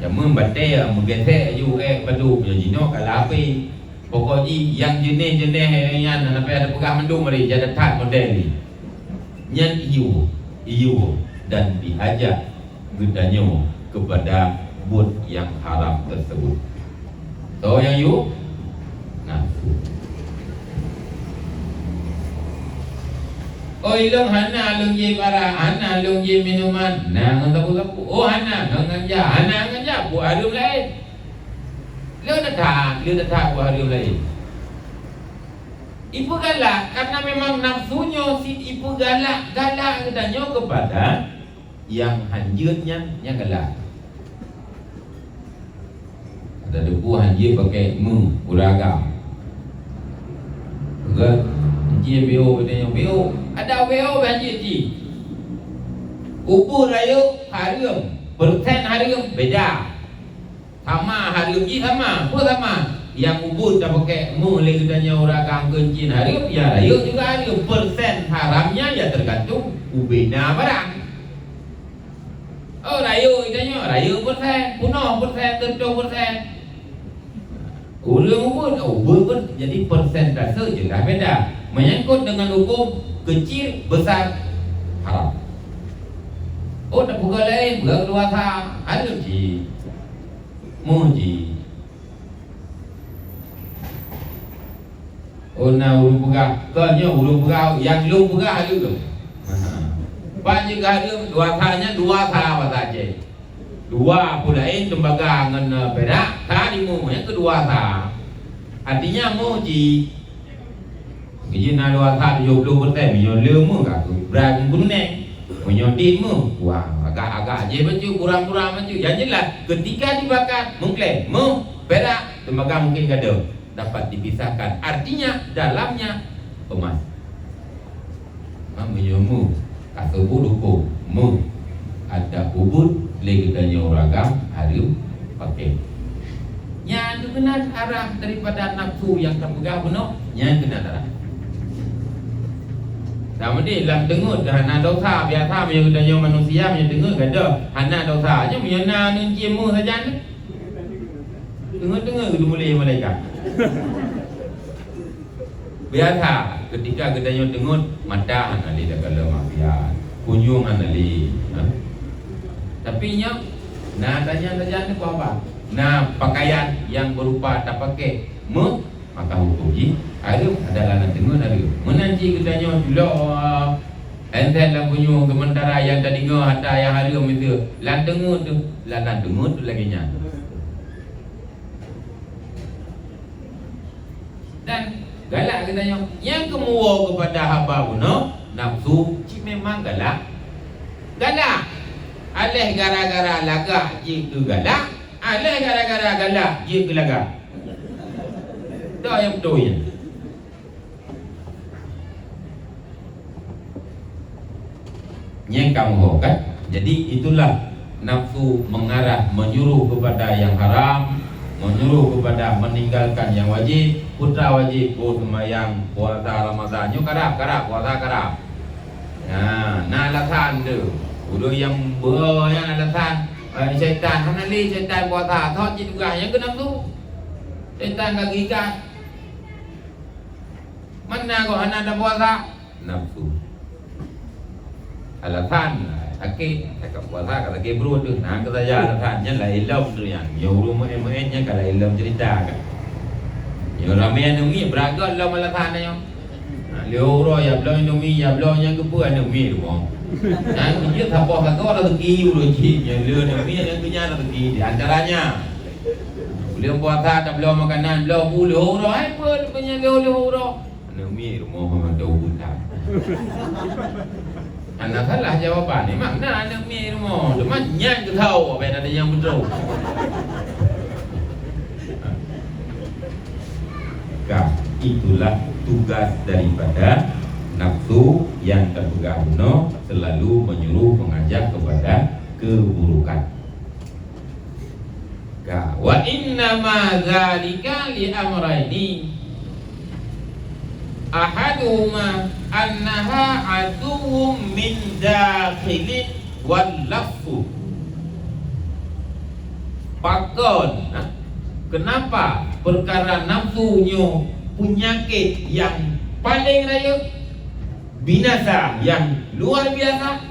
Jameun batèe, meugesek aju, eh, padub, nyan jinoe ka lahé. Pokok jih, nyang jeunèh-jeunèh nyan hana payah tapeugah mandum, mari, jadi that model nyan. Nyan iyue, iyue, dan diajak geutanyoe keupada buet nyang haram teuseubut. Soe nyang yue? Nafsu. Oh, ilôn hana lôn jieb arak, hana lôn jieb minuman, na ngon sapu-sapu. Oh, hana ngon ganja, hana ngon ganja, buet hareuem laén. Lôn that, lôn that buet hareuem laén. Ipeugalak, karena memang nafsu nyoe sit ipeugalak-galak geutanyoe keupada nyang hanjeuet nyan, nyang galak. Ada debu hanjeuet pakai mu, ureueng agam. Kan? Hanjeuet B O geutanyoe, B O. Ada B O hanjeuet jih. Ubur rayeuk hareuem, persen hareuem beda. Sama, hareuem jih sama. Peue sama? Nyang ubur tapakèk mu lé geutanyoe ureueng agam keuncin hareuem, ya rayeuk juga hareuem. Persen haramnya ya tergantung ubena barang. Oh, rayeuk geutanyoe, rayeuk persen, peunoh persen, teuntông persen. Ureueng ubur, oh, ubur pun jadi persentase jelas beda. Menyangkut dengan hukum kecil, besar, haram. Oh, tapeugah laén, beuet luwasa, hareuem jih. Muji. Oh, na ureueng peugah, kon nyoe ureueng peugah, nyang lôn peugah hareuem. Ha. Ban jih hareuem, dua sa nyan dua sa basa Aceh. Dua peue laén teumbaga ngon, eh, pirak, sa di mu, nyang keudua sa. Artinya muji. Meunyoe na dua sa tujoh ploh persen, meunyoe le mu ka brat ngon guneng. Meunyoe dit mu, wah, Agak-agak jih bacut, kurang-kurang bacut. Yang jelas, ketika dibakar, meukleng, meuh, perak, teumaga mungkin gadôh dapat dipisahkan. Artinya, dalamnya emas. Ha, meunyoe meuh, ka seubut hukôm, meuh, adak ubit lé geutanyoe ureueng agam hareuem pakai. Nyan keunan arah daripada nafsu nyang tapeugah bunoe, nyan keunan arah. Sama di lam teungeut hana dosa, biasa meunyoe geutanyoe manusia meunyoe teungeut gadôh hana dosa, nyoe meunyoe na aneuëk ciem meuh sajan, teungeut-teungeut geuteumeulée malaikat. Biasa, ketika geutanyoe teungeut, mata hana lé takalon maksiat, kunyueng hana lé, ha? Tapi nyoe, na tanyan-tanyan nyoe peue haba? Na pakaian nyang berupa tapakai meuh, maka huköm jih hareuem adalah lam teungeut hareuem. Meunan cit geutanyoe culok, entet lam kunyueng, seumeuntara nyang tadeungoe hata nyang hareuem itu lam teungeut tu, lam, lam teungeut tu lagée nyan. Dan galak geutanyoe nyang keumuwoe keupada haba bunoe nafsu cit memang galak. Galak! Aléh gara-gara lagak jeuet keu galak, aléh gara-gara galak jeuet keu lagak. Toh nyang beutôi nyan. Nyang ka meuho kan? Jadi itulah nafsu mengarah, menyuruh kepada yang haram, menyuruh kepada meninggalkan yang wajib. Peue wajib? Oh, sembahyang, puasa Ramadan. Nyoe karab, karab, puasa karab. Nah, na alasan tu. Ureuëng nyang beu nyan alasan, eh, syaitan, hana lé syaitan puasa. Thot jih tugaih nyang keu nafsu. Syaitan ka geuikat. Mana kok hana tapuasa? Nafsu. Alasan, sakét, ka puasa ka sakét perut tu. Nah, ka saja alasan. Nyan laén lom tu nyan. Nyoe ureuëng meu'én-meu'én nyan ka laén lom cerita kan. Nyoe ramé aneuk miet beuragam lom alasan nyoe. Nah, lheueh uroe ya bloe Indomie, ya bloe nyang keupeue aneuk miet rumoh. Nyan keu jeuet saboh sagoe rezeki ureuëng jih. Nyan lheueh aneuk miet nyan keu nyan rezeki di antaranya. Ulôn puasa tabloe makanan, bloe bu lheueh uroe, hai peue lheueh nyan lheueh uroe. Aneuk miet rumoh memang tahu buta. Hana salah jawaban, memang na aneuk miet rumoh, cuma nyan keu tau, apa yang ada yang betul. Maka itulah tugas daripada nafsu yang terpegang bunoe, selalu menyuruh mengajak kepada keburukan. Ka, wa innama dzalika li amraini. Ahaduhuma annaha aduwwun min dakhilin wal lafzu. Pakon, ha? Kenapa perkara nafsu nyoe peunyakét nyang paleng rayeuk, binasa nyang luar biasa?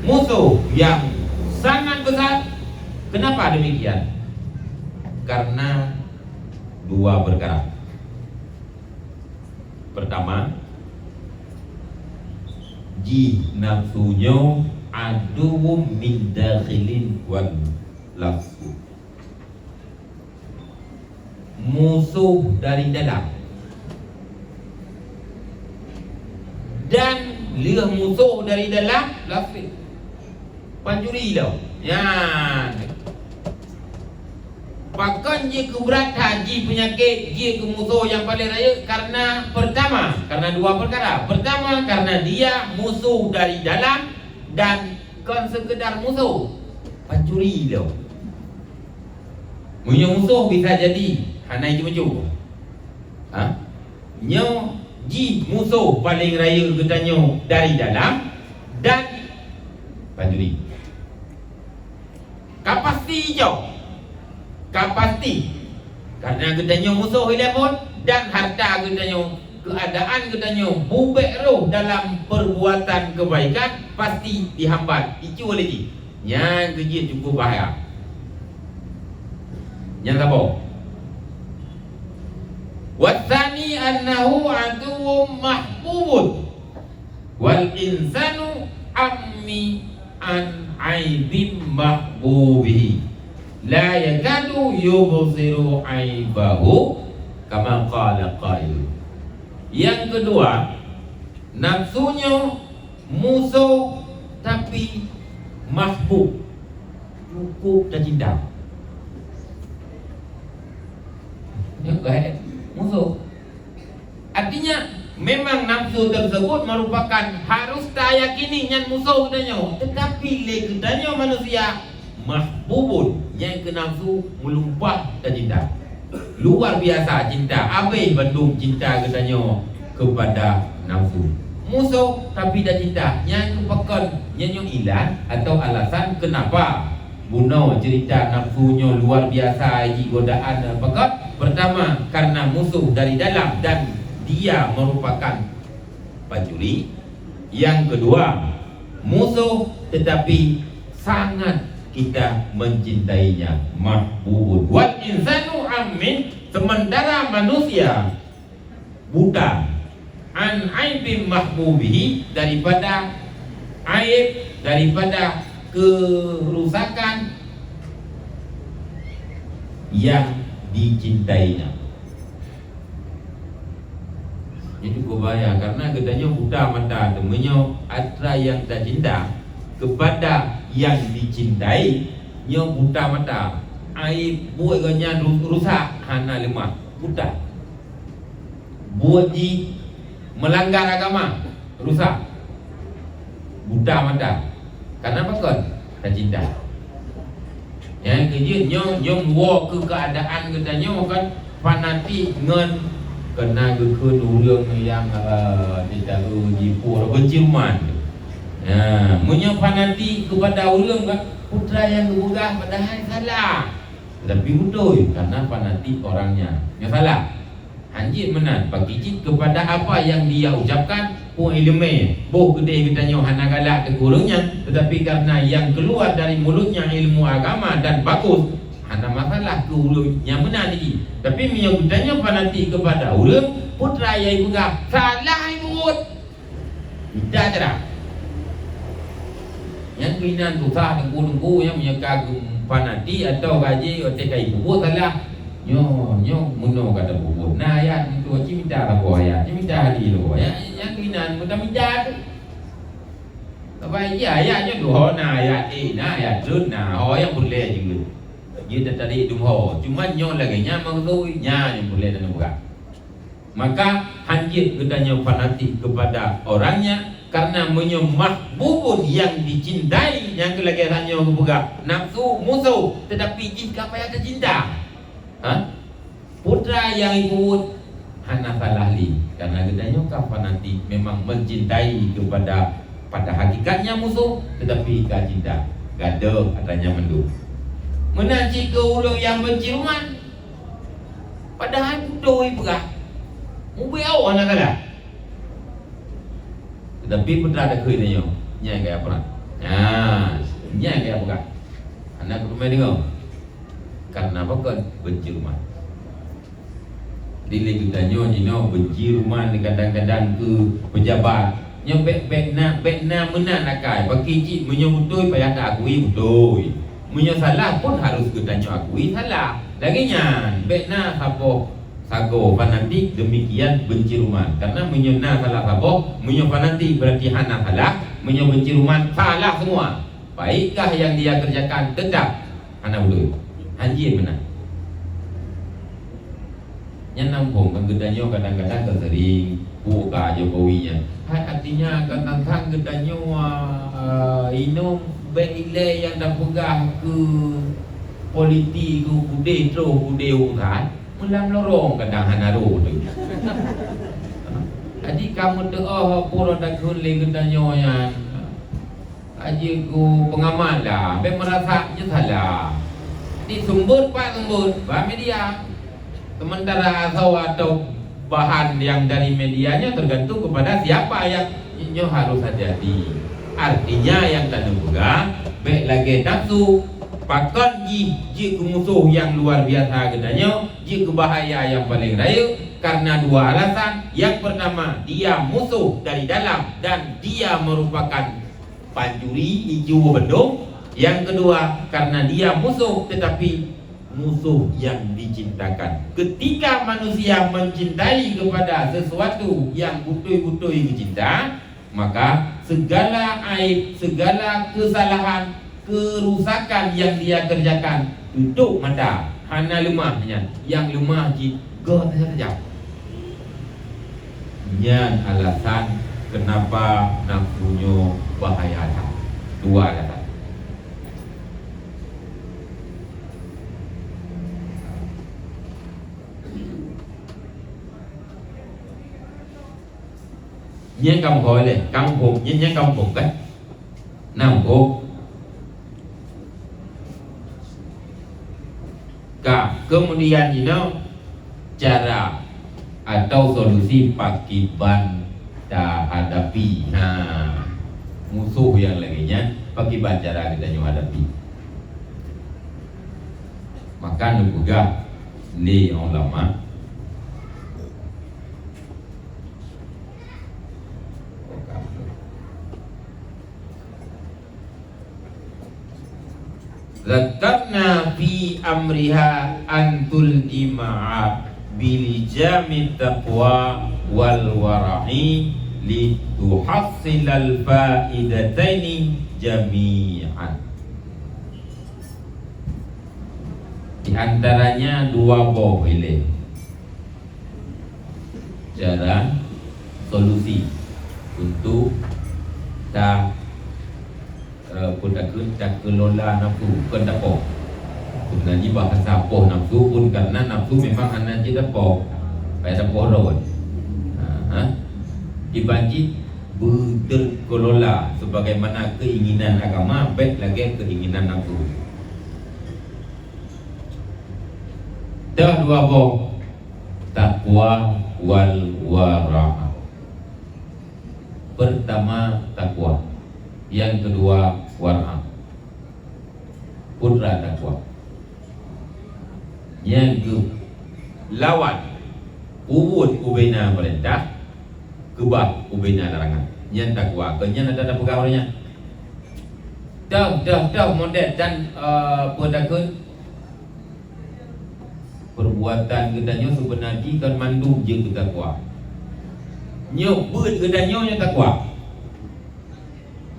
Musuh yang sangat besar. Kenapa demikian? Karena dua perkara. Pertama, jih nafsu nyoe aduwwun min dakhilin wal lafzu. Musoh dari dalam. Dan lheueh musoh dari dalam, laféh. Pancuri lom. Nyan. Pakon jih keu brat that jih peunyakét, jih keu musoh nyang paleng rayeuk? Karena pertama, karena dua perkara. Pertama, karena dia musoh dari dalam dan kon sekedar musoh, pancuri lom. Meunyoe musoh bisa jadi hana jimeucue. Ha? Nyoe jih musoh paleng rayeuk geutanyoe dari dalam dan pancuri. Ka pasti jih. Ka pasti. Karena geutanyoe musoh ilée phon dan harta geutanyoe, keuadaan geutanyoe bubek roh dalam perbuatan kebaikan pasti dihambat, dicue lé jih. Nyan keuh jih cukup bahaya. Nyang saboh. Watsani annahu aduwwun mahbubun. Wal insanu ammi an aibim mahbubihi. La yakadu yubsiru aibahu kama qala qail. Yang kedua, nafsu nyoe musoh, tapi Mahbub, cukup tacinta. Nyoe kan musuh. Artinya, memang nafsu tersebut merupakan harus tayakini nyan musuh geutanyoe. Tetapi lé geutanyoe manusia, mahbubun, nyang keu nafsu meulumpah tacinta. Luar biasa cinta, abéh bandum cinta geutanyoe kepada nafsu. Musoh tapi tacinta, nyan keu pakon? Nyan nyoe ilat atau alasan kenapa bunoe cerita nafsu nyoe luar biasa jigodaan pakon? Pertama, karena musuh dari dalam dan dia merupakan pancuri. Yang kedua, musuh tetapi sangat kita mencintainya, mahbubun. Wal insanu amin, sementara manusia buta, an aibim mahbubihi, daripada aib, daripada kerusakan yang dicintainya. Itu kubahaya karena geutanyoe buta mata teuh. Meunyoe atra nyang tacinta kepada nyang dicintai, nyoe buta mata. Aib buet geuh nyan ru-, rusak, hana leumah, buta. Buet jih meulanggar agama, rusak. Buta mata. Karena pakon? Tacinta. Nyang keujeuet nyoe, nyoe woe keu keuadaan geutanyoe kan fanatik ngon keunan geukheun ureuëng nyang, eh, titaru jipuroh benciuman. Nah, meunyoe fanatik keupada ureuëng kan putra nyang geupeugah padahai salah. Tetapi beutôi, karena fanatik orangnya. Nyoe salah. Hanjeuet meunan, pakri cit keupada apa nyang dia ucapkan, peue iéleumé, boh keudeh geutanyoe hana galak teuh keu ureuëng nyan, teutapi kareuna nyang keuluar dari mulutnya ilmu agama dan bagus, hana masalah keu ureuëng nyang meunan jih. Tapi meunyoe geutanyoe fanatik keupada ureuëng, putra nyang ipeugah, salah ibuet. Mita cara. Nyang keuinan susah teungku-teungku nyang meunyoe ka geu-, fanatik atau gaji watée ka ipubuet salah. Nyoe, nyoe meunoe ka tapubuet. Na ayat nyoe cit mita saboh ayat, cit mita hadih saboh ayat. Nyang keuinan meutamita tu. Saban jih ayat nyoe dua na ayat, eh, na ayat treun na. Ho nyang peureulée jeuet. Jeuet tatarék dum ho. Cuma nyoe lagée nyan maksud, nyan nyang peureulée taneuk peugah. Maka hanjeuet geutanyoe fanatik keupada orangnya, karna meunyoe mahbubun nyang dicintai, nyang keu lagée tanyoe geupeugah, nafsu musoh, teutapi jih ka payah teucinta. Ha? Putra nyang ibuet hana salah lé, karna geutanyoe ka fanatik memang mencintai keupada, pada hakikatnya musoh, teutapi ka cinta. Gadôh atra nyan mandum. Meunan cit keu ureuëng nyang benciuman, padahai beutôi peugah. Mubiôh hana salah. Teutapi peue takheun nyoe, nyan gaya peurang. Nah, nyan gaya peugah. Hana kuteumé deungoe. Karna pakon? Benciuman. Dilé geutanyoe jinoe benciuman kadang-kadang keu peujabat. Nyoe bék, bék na, bék na meunan akai. Pakri cit meunyoe beutôi payah taakui beutôi. Meunyoe salah pun harus geutanyoe akui salah. Lagée nyan, bék na saboh sagoe fanatik deumikian benciuman. Karna meunyoe na salah saboh, meunyoe fanatik berarti hana salah, meunyoe benciuman salah semua. Baikkah yang dia kerjakan tetap hana beutôi. Hanjeuet meunan. Nyan na muphom kan geutanyoe kadang-kadang ka sering buka Jokowi nyan. Hai artinya kadang-kadang geutanyoe, ah, inong bék ilée nyang tapeugah keu politik keu udeh troh udeh urosan, meulam lorong kadang hana rôh teuh. Jadi ka meuteuoh peue takheun lé geutanyoe nyan. Aji ku pengamat lah, bék meurasa nyeusala. Di sumber pat sumber, ba media. Sementara asoe atau bahan nyang dari media nyoe tergantung kepada siapa nyang nyoe harus hati-hati. Artinya nyang taneuk peugah, bék lagée nafsu. Pakon jih jeuet keu musoh nyang luar biasa geutanyoe, jeuet keu bahaya nyang paleng rayeuk, karna dua alasan. Yang pertama, dia musoh dari dalam dan dia merupakan pancuri, ijue bandum. Yang kedua, karena dia musoh, tetapi musoh yang dicintakan. Ketika manusia mencintai kepada sesuatu yang beutôi-beutôi geucinta, Maka, segala aib, segala kesalahan, kerusakan yang dia kerjakan, tutup mata, hana leumah nyan. Nyang leumah cit gob saja. Nyan alasan kenapa nafsu nyoe bahaya that. Dua alasan. Nyan kamoe lé, kamoe, nyan, nyan kamoe kan? Nam, oh. Ka, kemudian jinoe cara atau solusi pakiban tahadapi. Ha, musoh nyang lagée nyan, pakiban cara geutanyoe hadapi. Maka neupeugah lé ulama, Dzakarna fi amriha an tuljima'a bilijami taqwa wal wara'i li tuhassilal faidataini jami'an. Di antaranya dua boh ilée. Cara solusi untuk ta, eh, peue takheun, takelola nafsu, kon tapoh. Sebenarnya bahasa poh nafsu pun karena nafsu memang hana jeuet tapoh. Payah tapoh rot. Ha, ha. Kiban cit beuterkelola sebagaimana keinginan agama, bék lagée keinginan nafsu. Dah dua boh, takwa wal wara'. Pertama takwa, yang kedua wara'. Putra takwa. Nyang geulawan ubit ubena peurintah, keubah ubena larangan. Nyan takwa. Keu nyan ada tapeugah ureuëng nyan. Dah, dah, dah model dan, eh, peue takheun Perbuatan geutanyoe seubeuna jih kon mandum jeuet keu takwa. Nyoe beuet geutanyoe nyoe takwa.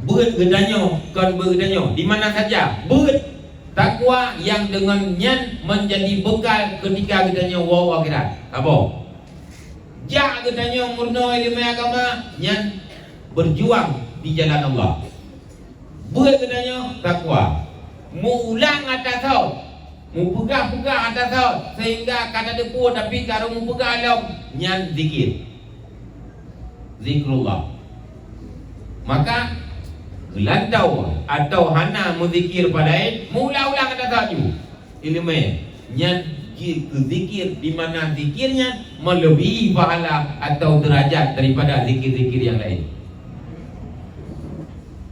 Beuet geutanyoe kon beuet geutanyoe. Di mana saja beuet takwa nyang deungon nyan menjadi bekal keutika geutanyoe woe-woe akhirat. Saboh. Jak geutanyoe meurunoe ileumèe agama nyan berjuang di jalan Allah. Beuet geutanyoe takwa. Meuulang ata thot, meupeugah-peugah ata thot, sehingga ka tateupeue tapi ka rhot meupeugah lom, nyan zikir. Zikrullah. Maka, geulantoe atau hana meuzikir padahai, meuulang-ulang ata thot ju. Ileumèe nyan jeuet keu zikir, di mana zikir nyan melebihi pahala atau derajat daripada zikir-zikir yang lain.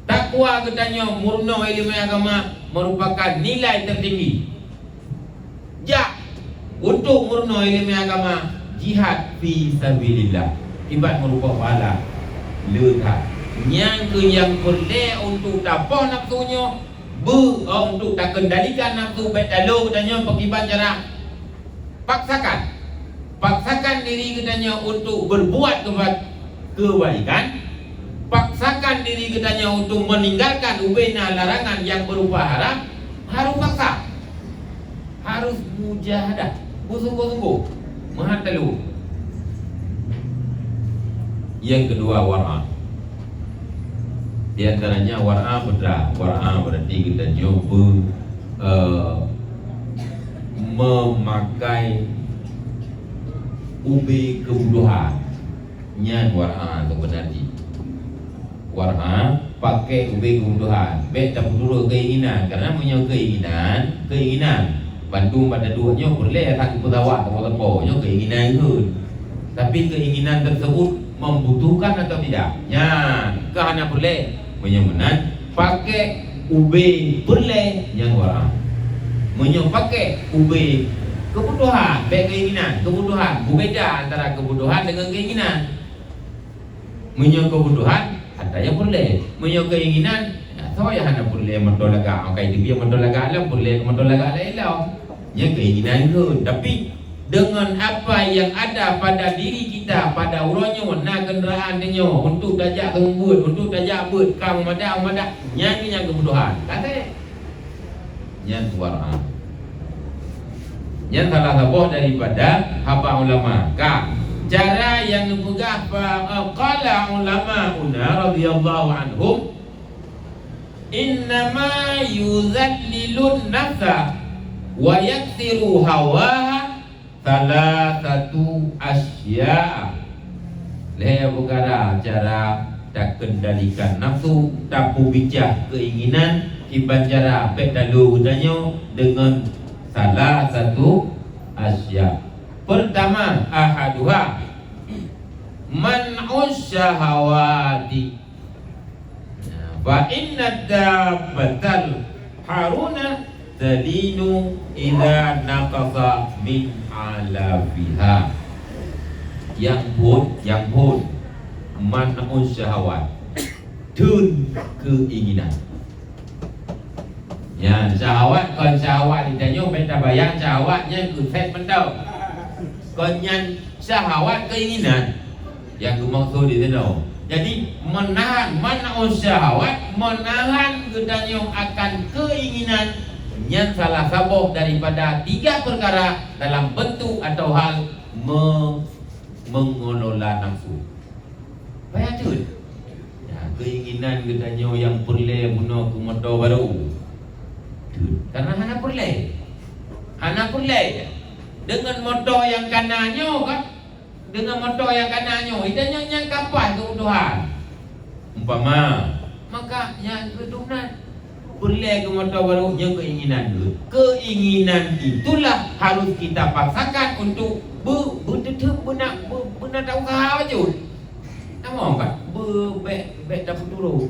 Takwa geutanyoe meurunoe ileumèe agama merupakan nilai tertinggi. Jak untuk meurunoe ileumèe agama, jihad fi sabilillah, kiban meurupa pahala le that. Nyan keuh nyang peureulèe untuk tapoh nafsu nyoe, beu, oh, untuk takendalikan nafsu, bèk talo geutanyoe pakriban cara. Paksakan. Paksakan diri geutanyoe untuk berbuat keba-, kebaikan. Paksakan diri geutanyoe untuk meninggalkan ubena larangan yang berupa haram. Harus paksa. Harus mujahadah. Bersungguh-sungguh. Meuhan talo. Yang kedua, wara'. Di antaranya wara' putra. Wara' berarti geutanyoe be-, eh, memakai ubé keubudohan. Nyan wara' sebenarnya. Wara' pakai ubé keubudohan. Bèk tapeuturot keinginan. Karena meunyoe keinginan, keinginan. Bandum pada dua nyoe peureulèe that keu pesawat, teumpat-teumpat. Nyoe keinginan ikheun. Tapi keinginan tersebut membutuhkan atau tidak? Nyan, ka hana peureulèe. Meunyoe meunan, pakai ubé peureulèe nyang wara'. Meunyoe pakai ubé keubudohan, bèk keinginan, keubudohan, beubeda antara keubudohan dengan keinginan. Meunyoe keubudohan, ata nyang peureulèe. Meunyoe keinginan, ya, soe nyang hana peureulèe moto lagak, maka itu dia moto lagak lom, peureulèe moto lagak laén lom. Nyan keinginan ikheun. Tapi, Deungon apa nyang ada pada diri kita pada uroe nyoe, na keundaraan tanyoe untuk tajak seumeubeuet, untuk tajak beuet, ka meumadah-madah, nyan nyang keubutuhan. Ka treb. Nyan wara'an. Nyan salah saboh daripada haba ulama. Ka, cara nyang neupeugah pa, eh, qala ulamauna radhiyallahu anhum, "Innama yuzallilun nafsa wa yaksiru hawaha salasatu asya." Lhée peukara cara takendalikan nafsu, tapeubicah keinginan, kiban cara bék talo geutanyoe deungon salasatu asya. Pertama, ahaduha, man'us syahawati. Fa inna dabbatal haruna talinu idza naqasa min alafiha. Nyang phôn, nyang phôn, man'us syahawat, theun keinginan. Nyan, syahawat kon syahawat di tanyoe, bék tabayang syahawat nyan keu seks mantong. Kon nyan syahawat keinginan nyang geumaksud di sinoe. Jadi, meunahan, man'us syahawat, meunahan geutanyoe akan keinginan, nyan salah saboh daripada tiga peukara dalam bentuk atau hal me-, mengelola nafsu. Payah jeuet. Ya, keinginan geutanyoe nyang peureulée bunoe keu moto barô. Jeuet. Karena hana peureulée. Hana peureulée. Deungon moto nyang kana nyoe kan? Deungon moto nyang kana nyoe, geutanyoe nyang ka paih keubutuhan. Umpama, maka nyang keuturunan peureulée keu moto barô nyoe keinginan geuh. Keinginan itulah harus kita paksakan untuk be-, beuteuteuk beuna, be-, beuna ta usaha bacut. Tamong kan? Be-, bék, bék tapeuturot.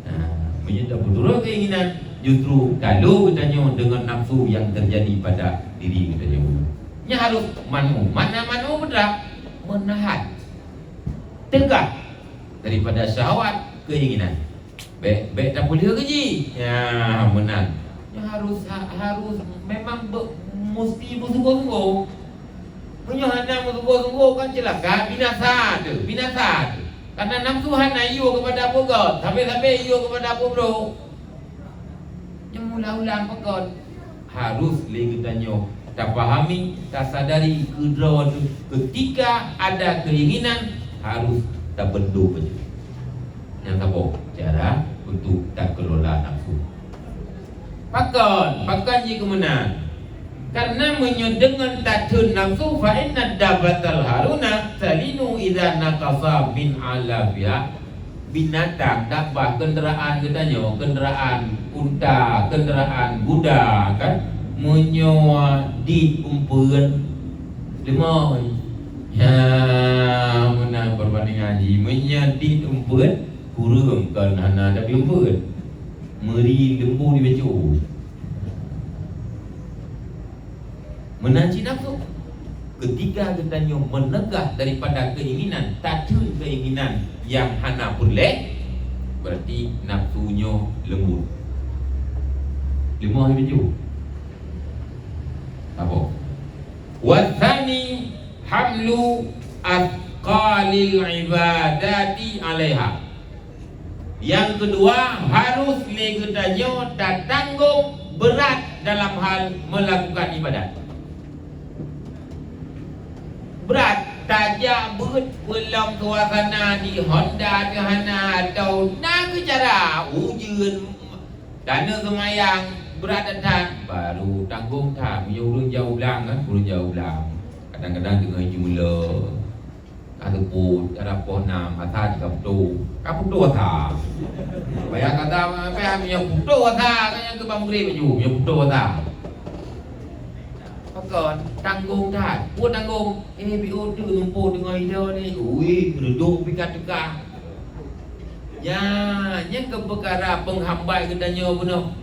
Nah, meunyoe tapeuturot keinginan, justru talo geutanyoe deungon nafsu nyang teujadi pada diri geutanyoe. Nyan harus man'u. Makna man'u peue? Meunahan. Teugah daripada syahwat keinginan. Bék, bék tapeulheueh keu jih. Ya, meunan. Nyoe harus, ha-, harus memang be-, musti beusunggoh-sunggoh. Meunyoe hana meusunggoh-sunggoh kan ceulaka, binasa teuh, binasa teuh. Karena nafsu hana yue keupada peugét, sabe-sabe yue keupada peubrok. Nyang ulang-ulang peugét. Harus lé geutanyoe tapahami, tasadari keudroe teuh, keutika ada keinginan, harus tabeudoh bacut. Nyang saboh cara untuk takelola nafsu. Pakon, pakon jih keu meunan? Karena meunyoe deungon tatheun nafsu, fa inna dabbatal haruna talinu idza naqasa min alafiha. Binatang, dabah, keundaraan geutanyoe, keundaraan unta, keundaraan guda, kan? Meunyoe dit umpeuet, leumoh. Ya, meunan peubandingan jih. Meunyoe dit umpeuet, kureueng kon hana tapi umpeuet. Meuri leumbu di bacut. Meunan cit nafsu. Keutika geutanyoe meuneugah daripada keinginan, tatheun keinginan nyang hana peureulée, berarti nafsu nyoe leumbut. Leumoh laju. Saboh. Watsani hamlu asqalil ibadati 'alaiha. Nyang keudua, harôh lé geutanyoe tatanggong brat dalam hal meulakukan ibadat. Brat, tajak beuet peulom suasana di Honda teuh hana, atau na keuh cara ujeuen, taneuk seumayang, brat that, baru tanggong that. Meunyoe ureueng jak u blang kan, ureueng jak u blang, kadang-kadang teungoh jimeulo. Ka teupôt, ka poh nam, asa jih ka putôh. Ka putôh asa. Payah kata, payah meunyoe putôh asa, ka nyang keu bak meugreb laju, meunyoe putôh asa. Pakon, tanggong that. Peue tanggong? Eh, B O tu numpuk teungoh idong ni. Ui, reudôk pih ka teuka. Ya, nyan keuh peukara peunghambat geutanyoe bunoe.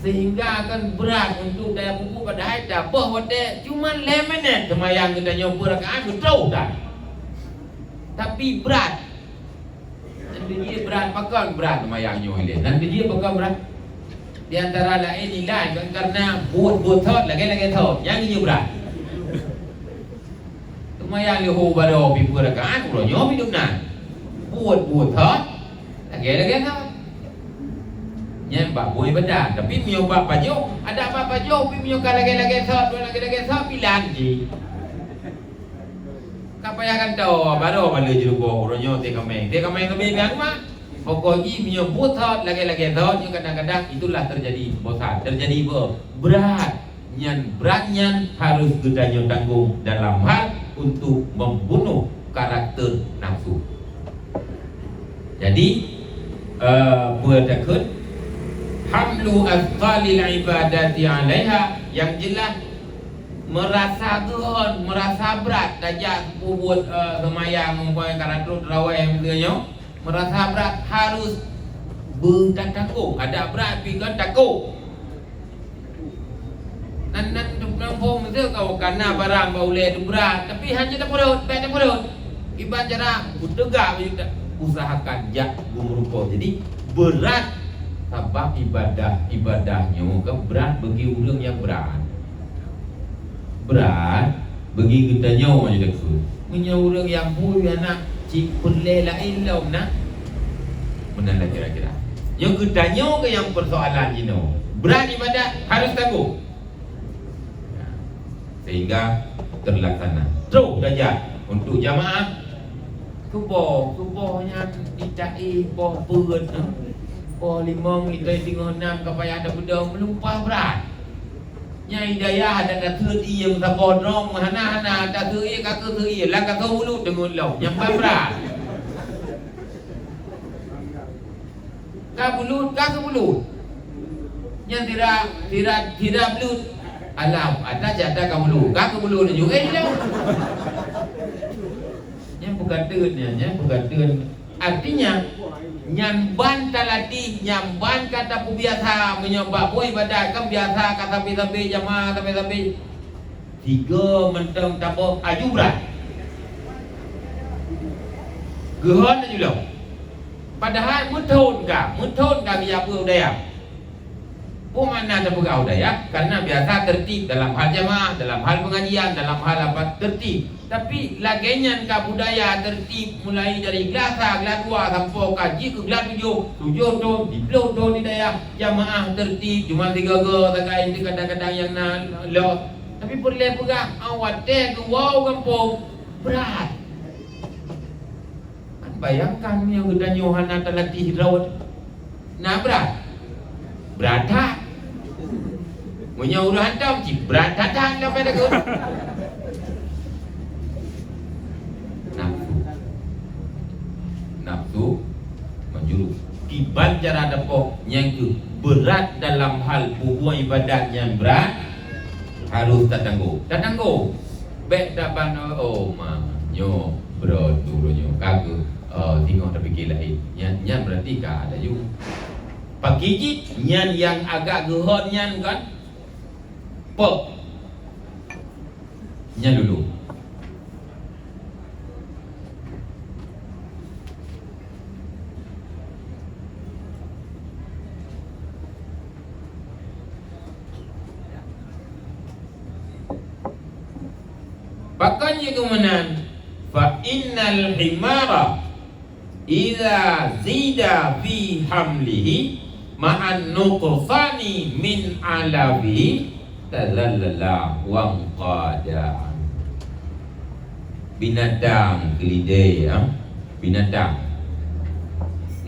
Sehingga kan brat untuk daya pupuk, padahai taböh watèe cuma lhèe minèt seumayang geutanyoe, beurakaat geutrôh that. Tapi brat. Nyan jih brat, pakon brat seumayang nyoe ilèe. Nyan jih pakon brat. Di antara laén ilai kan karena buet-buet thot, lagèe-lagèe thot. Nyan jih brat. Seumayang leuhô baroe pih peuet rakaat, uroe nyoe pih dum nan. Buet-buet thot, lagèe-lagèe thot. Nyan bak buet ibadat. Tapi meunyoe bak pajoh, adak bak pajoh pih meunyoe ka lagèe-lagèe thot, buet lagèe-lagèe thot, pih lan jih. Ka payah gantoe, baroe bala jeuruboh uroe nyoe teuh kaméng. Teuh kaméng leubeh pian mak. Pokok jih meunyoe buet thot, lagèe-lagèe thot, nyoe kadang-kadang itulah terjadi bosan, terjadi be-, brat. Nyan brat nyan harôh geutanyoe tanggong dalam hal untuk membunuh karakter nafsu. Jadi, eh, peue takheun? Hamlu asqalil ibadati 'alaiha, nyang jeulaih meurasa geuhon, meurasa brat tajak peubuet, eh, seumayang, umpama ka rot tarawèh miseue nyoe. Meurasa brat harôh beutatanggong. Adak brat pih kon takot. Nan, nan, nan phôn meuseu ka, ka na barang bak ulèe teuh brat, tapi hana tapeurot, bèk tapeurot. Iban cara beuteuga, usahakan jak beumeurumpok. Jadi, brat sabab ibadah, ibadah nyoe ka brat bagi ureueng nyang brat. Brat bagi geutanyoe nyang takheun. Meunyoe ureueng nyang bui aneuk cit peureulèe laén lom na, meunan lah kira-kira. Nyoe geutanyoe keuh nyang peusoalan jinoe. Brat ibadat harôh tanggong. Sehingga terlaksana. Trôh tajak untuk jamaah. Suboh, suboh nyan itaéh poh peuet, eh. Poh limong, itoi singoh nam ka payah tapeudong, meulumpah brat. Nyang i dayah adak taseuet ié meusaboh droe, hana-hana taseuet ié, ka keuh seuet ié, lam gasoe bulut teungeut lom, nyang ban brat. Ka bulut, ka keuh bulut. Nyang sira, sira, sira bulut. Alah, ata jada ka bulut, ka keuh bulut laju, eh, lom. Nyan bukan teun nyan, nyan bukan teun. Artinya, nyan ban talatih, nyan ban ka tapeubiasa, meunyoe bak buet ibadat kan biasa ka sabe-sabe jamaah, sabe-sabe. Tiga mantong tabok aju brat. Geuhon aju lom. Padahai meuthon ka, meuthon ka geujak beuet u dayah. Peue makna tapeugah u dayah? Karena biasa tertib dalam hal jamaah, dalam hal pengajian, dalam hal apa, tertib. Tapi lagèe nyan ka budaya tertib mulai dari glah sa, glah dua sampoe ka jih keu glah tujoh, tujoh thon, siplôh thon di dayah, jamaah tertib, cuma sigoe-goe sagai, kadang-kadang nyang na lom. Tapi peureulèe peugah, watèe geuwoe u gampông, brat. Kan bayangkan meunyoe geutanyoe hana talatih droe. Na brat? Brat that. Meunyoe ureueng hantom cit brat that-that lom pada geuh. Nafsu. Nafsu meunjurus. Kiban cara teupoh nyang keuh brat dalam hal peubuet ibadat nyan brat, harôh tatanggong. Tatanggong. Bèk taban, oh, ma, nyoe brot guru nyoe ka geuh, oh, singoh tapike laén. Nyan, nyan berarti ka ada ju. Pakri jih nyan nyang agak geuhon nyan kan? Pok. Nyan dulu. Pakon jih keu meunan? Fa innal himara idza zida fi hamlihi ma'an nuqsani min alafihi tazallala wanqada. Binatang keulidèe, ha? Binatang.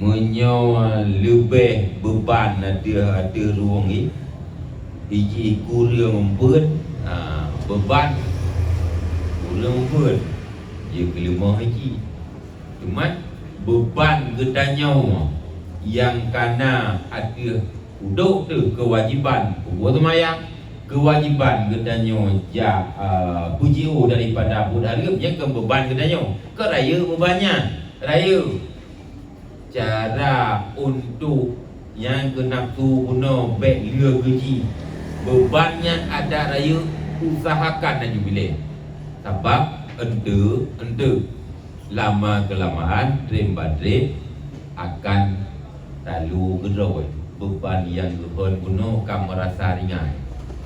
Meunyoe leubeh beuban ateueh, ateueh ruweueng jih, jih kureueng umpeuet, ha, beuban kureueng umpeuet, jih keuleumoh jih. Teuma beuban geutanyoe nyang ka na ateueh udôk teuh keuwajiban peubuet seumayang, keuwajiban geutanyoe jak, eh, peujiôh daripada buet hareuem, nyan keu beuban geutanyoe. Keu rayeuk beuban nyan, rayeuk. Cara untuk nyang keu nafsu bunoe bèk lé geuji. Beuban nyan adak rayeuk usahakan laju bilèe. Sabab enteuk-enteuk lama keulamaan, treb ba treb akan talu keudroe. Beuban nyang geuhon bunoe ka meurasa ringan,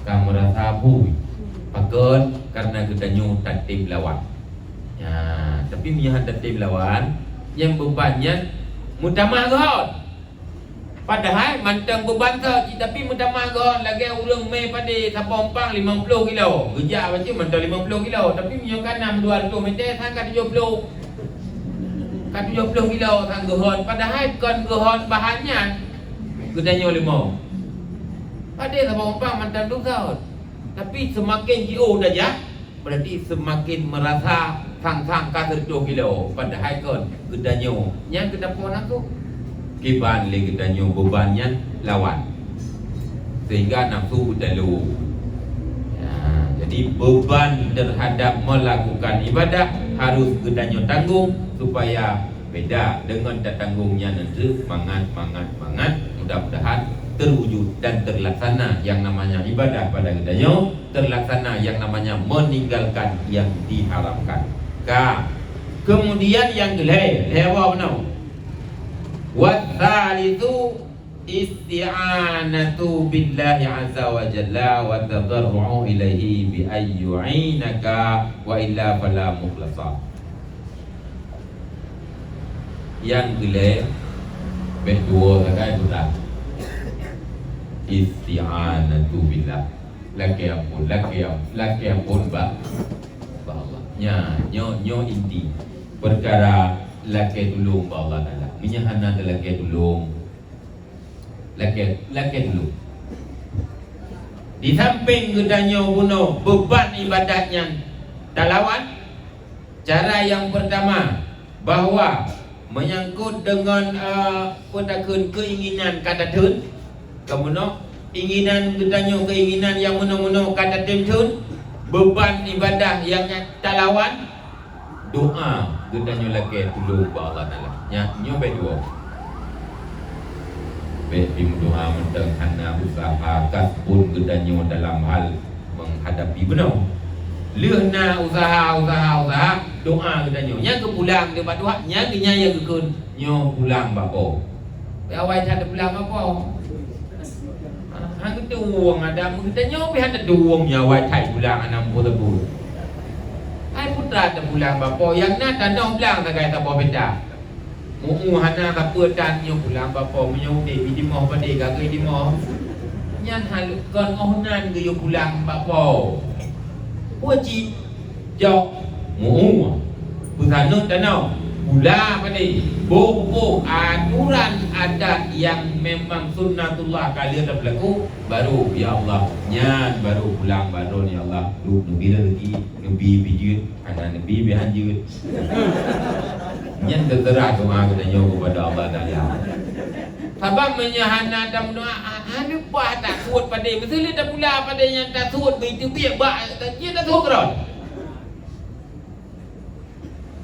ka meurasa apui. Pakon? Karena geutanyoe tatem lawan. Ha, tapi meunyoe hana tem lawan, nyang beuban nyan meutamah geuhon. Padahai mantong beuban tho cit, tapi meutamah geuhon lagèe ureueng mè padé sapompang limong ploh kilo. Geujak bacut mantong limong ploh kilo, tapi meunyoe ka nam dua reutôh mètè, sang ka tujoh ploh. Ka tujoh ploh kilo sang geuhon, padahai kon geuhon bahan nyan geutanyoe leumo. Padé sapompang mantong dum saut. Tapi seumaken jiôh tajak, berarti seumaken meurasa sang-sang ka seureutôh kilo, padahai kon geutanyoe nyang geutanyoe nafsu. Kiban lé geutanyoe beuban nyan lawan, sehingga nafsu beutalo. Ya, jadi beuban terhadap melakukan ibadah harus geutanyoe tanggong supaya beda dengan tatanggong nyan nanti mangat, mangat, mangat. Mudah-mudahan terwujud dan terlaksana yang namanya ibadah pada geutanyoe, terlaksana yang namanya meninggalkan yang diharamkan. Ka. Kemudian yang kelhèe, lhèe boh bunoe. Watsalitsu isti'anatu billahi azza wa jalla wa tadarru'u ilaihi bi an yu'inaka wa illa fala mukhlasa. Nyang keulhèe, bèk tuwo sagai peue that. Isti'anatu billah. Lakèe ampôn, lakèe am-, lakèe ampôn bak, bak Allah. Nyan, nyoe, nyoe inti peukara lakèe tulông bak Allah Taala. Meunyoe hana talakèe tulông, lakèe, lakèe tulông. Di sampéng geutanyoe bunoe beuban ibadat nyan talawan, cara nyang peurtama, bahwa meunyangkot deungon, eh, peue takheun keuinginan ka tatheun, ka meunoe, inginan geutanyoe keuinginan nyang meunoe-meunoe ka tatem theun, beuban ibadah nyang talawan, doa geutanyoe lakèe tulông bak Allah Taala. Nyan, nyoe bèk tuwo. Bèk pih meudoa mantong hana useuha kasbon geutanyoe dalam hal menghadapi bunoe. Lheueh na useuha, useuha, useuha, doa geutanyoe. Nyan keuh pulang bak Tuhan, nyan keuh nyan nyang geukheun nyoe pulang bak Po. Awai that teupulang bak Po. Ha, han geutuwong Adam geutanyoe pih han teutuwong nyoe awai that pulang anang Po teupeu. Hai putra teupulang bak Po, nyang na tanoh blang sagai saboh peta. Mu'ue hana sapeue tan nyoe pulang bak Po, meunyoe udép i timoh padé ka geutimoh. Nyan hal kon 'oh nan geuyue pulang bak Po. Peue cit? Jok, mu'ue, peusaneut tanoh, pula padé, boh-boh aturan adat nyang memang sunnatullah ka lheueh tapeulaku, baru, ya Allah, nyan baru pulang bak Droen, ya Allah, duek neubi rezeki, neubi pih jeuet, hana neubi pih han jeuet. Nyan teuseurah doa geutanyoe keupada Allah Taala. Sabab meunyoe hana tameudoa, hana leupah taseuôt padé. Meuseuleuh tapula padé nyan taseuôt bri teubiet bak, jeuet taseuôt keudroe.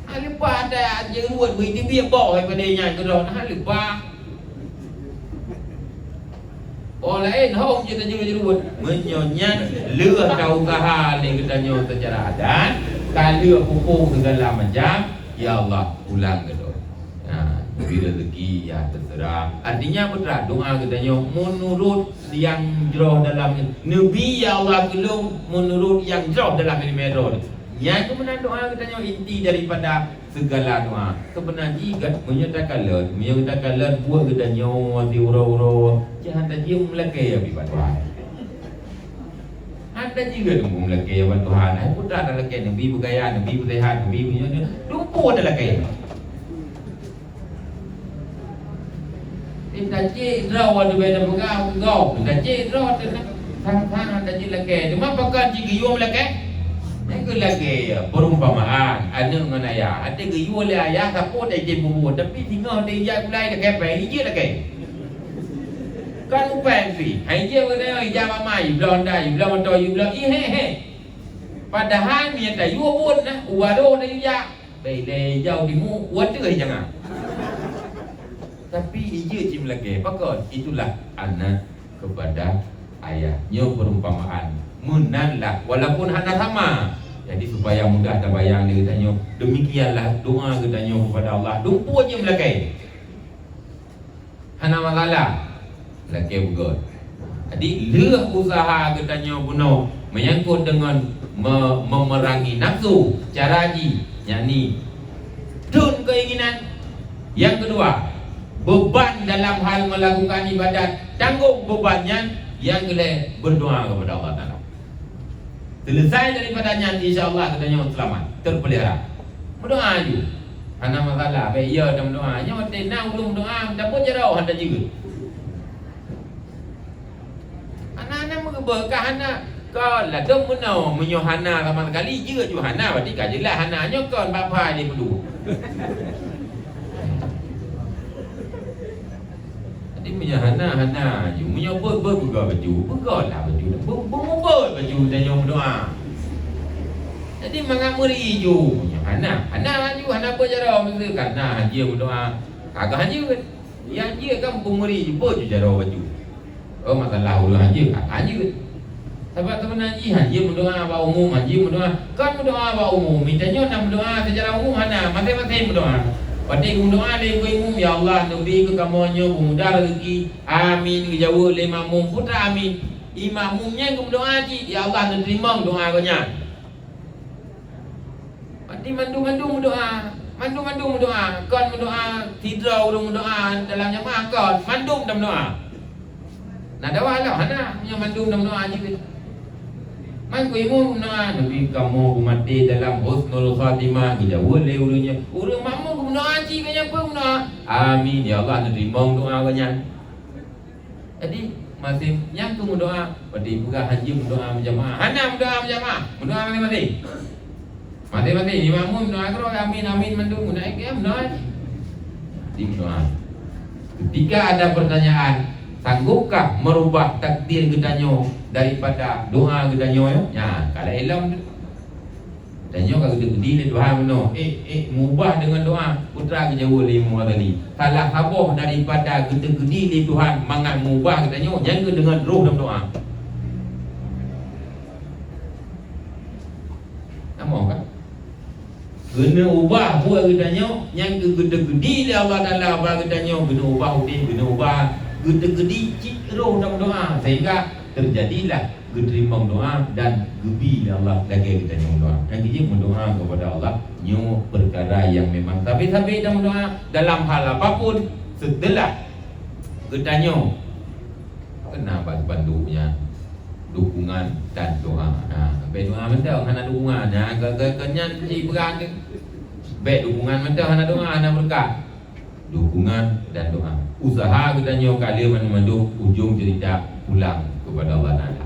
Hana leupah tajeuet bri teubiet boh padé nyan keudroe. Hana leupah. Oh laén hom jeuet tajeuet-jeuet. Meunyoe nyan lheueh tauseuha lé geutanyoe seucara adat, ka lheueh pupuk segala macam, ya Allah, pulang keudroe. Ha, bri rezeki, ya, teuseurah. Artinya, peue that doa geutanyoe meunurot nyang jroh dalam neubi, ya Allah, tulông meunurot nyang jroh dalam ileumèe droe. Nyan keuh meunan doa geutanyoe inti daripada segala doa. Seubeuna jih gét meunyoe takalon, meunyoe takalon buet geutanyoe siuroe-uroe, cit han tajeuet meulakèe bak Tuhan. Han tajeuet meulakèe bak Tuhan. Hai putra talakèe neubi beugaya, neubi beuseuhat, neubi meunyoe, dumpeue talakèe. Tacit droe watèe bèe tapeugah gob, tacit droe teuh sang-sang tacit lakèe. Teuma pakon cit geuyue lakèe? Nyan keuh lagèe perumpamaan aneuk ngon ayah. Até geuyue lé ayah sapeue tacit bubuet, tapi singoh teuh ijak gulai lakèe pèng, ijak lakèe. Kon upèng pih, hai ijak geutanyoe ijak bak ma, ibloe honda, ibloe moto, ibloe i he-he. Padahai meunyo tayue buet na, u barô tayue jak. Bèk ilèe ijau timu, u ateueh jangan. Tapi ijeuet cit meulakèe. Pakon? Itulah anak kepada ayah. Nyoe perumpamaan. Meunan lah, walaupun hana sama. Jadi, supaya mudah tabayang lé geutanyoe, demikianlah doa geutanyoe kepada Allah. Dumpeue jeuet meulakèe. Hana masalah. Lakèe beugöt. Jadi, lheueh useuha geutanyoe bunoe meunyangkot deungon me-, memerangi nafsu. Cara jih, Yakni, thon keinginan. Nyang keudua, beuban dalam hal meulakukan ibadat, tanggong beuban nyan. Nyang keulhèe, beudoa keupada Allah Taala. Seuleusai daripada nyan, insya Allah geutanyoe seulamat, teupeulihara. Meudoa aju. Hana masalah, bèk iya dan meudoa. Nyoe watèe na ureueng meudoa, meutabeuet jaroe hana jeuet. Hana, hana meugeubeuet, ka hana. Kon ladôm meunoe, meunyoe hana sama sekali, jeuet ju hana, berarti ka jeulaih hana. Nyoe kon bak phai lé peuduek. Jadi, meunyoe hana, hana ju. Meunyoe beuet, beuet peugah baju, peugah lah baju. Beu-, beumubeuet baju dan nyoe meudoa. Jadi, mangat meuri ju. Meunyoe hana, hana ju, hana beuet jaroe, meusti ka na hana jeuet meudoa. Ka geuh hana jeuet. Nyang jeuet kan beumeuri ju, beuet ju jaroe baju. Oh, masalah ureueng hana jeuet, hana jeuet. Sabab teuma na jih hana jeuet meudoa bak umum, hana jeuet meudoa. Kon meudoa bak umum, geutanyoe na meudoa secara umum hana, maséng-maséng meudoa. Watèe geumeudoa lé imum, "Ya Allah, neubi keu kamoe nyoe peumudah raseuki." Amin, geujaweueb lé makmum, peue treuk amin. I makmum nyan geumeudoa cit, "Ya Allah, neuteurimong doa gobnyan." Berarti mandum-mandum meudoa, mandum-mandum meudoa, kon meudoa sidroe ureueng meudoa dalam jamaah, kon, mandum dan meudoa. Na dawa lom hana, meunyoe mandum dan meudoa jih. Man keu imum meudoa, "Neubi kamoe beumaté dalam husnul khatimah," geujaweueb lé ureueng nyan. Ureueng makmum geumeudoa cit, gobnyan pun meudoa, "Amin, ya Allah, neuteurimong doa gobnyan." Jadi, maséng nyang keu meudoa, watèe peugah hana jeuet meudoa meujamaah, hana meudoa meujamaah, meudoa maséng-maséng. Maséng-maséng, imam meudoa keudroe, amin, amin, mandum, meudoa, eh, meudoa. Jadi, meudoa. Ketika ada pertanyaan, sanggupkah merubah takdir geutanyoe daripada doa geutanyoe? Nyan, kalau ilom tu. Dan nyoe ka geuteuk-geuti lé Tuhan bunoe. Eh, eh, mubah deungon doa. Peue treuk geujaweueb lé Imam Ghazali. Salah saboh daripada geuteuk-geuti lé Tuhan mangat mubah geutanyoe, nyan keuh deungon roh dan doa. Namong kan? Keuneuk ubah buet geutanyoe, nyan keuh geuteuk-geuti lé Allah Taala bak geutanyoe, keuneuk ubah udeb, keuneuk ubah geuteuk-geuti cit roh dan doa, sehingga teujadilah geuteurimong doa dan geubi lé Allah lagèe geutanyoe meudoa. Nyang keujeuet meudoa keupada Allah nyoe peukara nyang memang sabe-sabe dan meudoa dalam hal apapun seuteulah geutanyoe keuna bak bandum nyan dukungan dan doa. Ha, bèk doa mantong hana dukungan. Ha, ke, ke, ke nyan cit beurati. Bèk dukungan mantong hana doa, hana beureukat. Dukungan dan doa. Usaha geutanyoe ka lheueh mandum-mandum, ujong ceurita pulang keupada Allah Taala.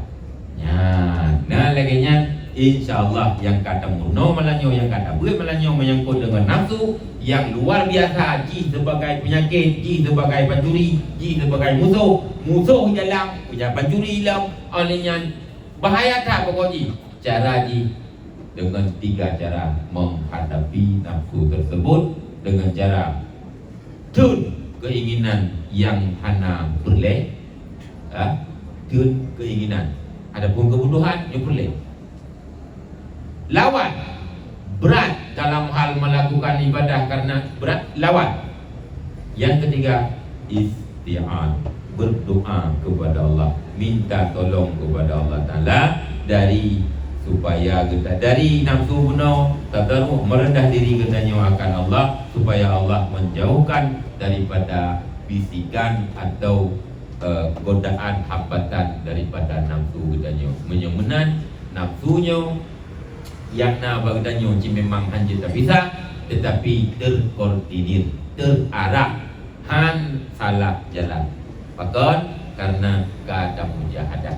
Nyan, na lagèe nyan, insya Allah nyang ka tameurunoe malam nyoe, nyang ka tabeuet malam nyoe menyangkut deungon nafsu nyang luar biasa, jih sebagai peunyakét, jih sebagai pancuri, jih sebagai musoh, musoh di dalam, punya pancuri ilom. Oleh nyan, bahaya that pokok jih. Cara jih deungon tiga cara menghadapi nafsu tersebut, deungon cara thon keinginan nyang hana peureulèe, ha? Thon keinginan. Adapun kebutuhan, nyoe peureulèe. Lawan. Brat dalam hal melakukan ibadah karena brat, lawan. Yang ketiga, isti'an, berdoa kepada Allah, minta tolong kepada Allah Taala dari supaya kita, dari nafsu bunoe, tataruh merendah diri geutanyoe akan Allah, supaya Allah menjauhkan daripada bisikan atau, eh, godaan hambatan daripada nafsu geutanyoe. Meunyoe meunan nafsu nyoe nyang na bak geutanyoe cit memang hanjeuet tapisah, tetapi terkoordinir, terarah, han salah jalan. Pakon? Karena ka tamujahadah.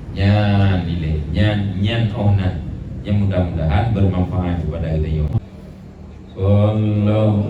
Nyan nilai, nyan, nyan oh nan. Yang mudah-mudahan bermanfaat kepada geutanyoe. Sallallahu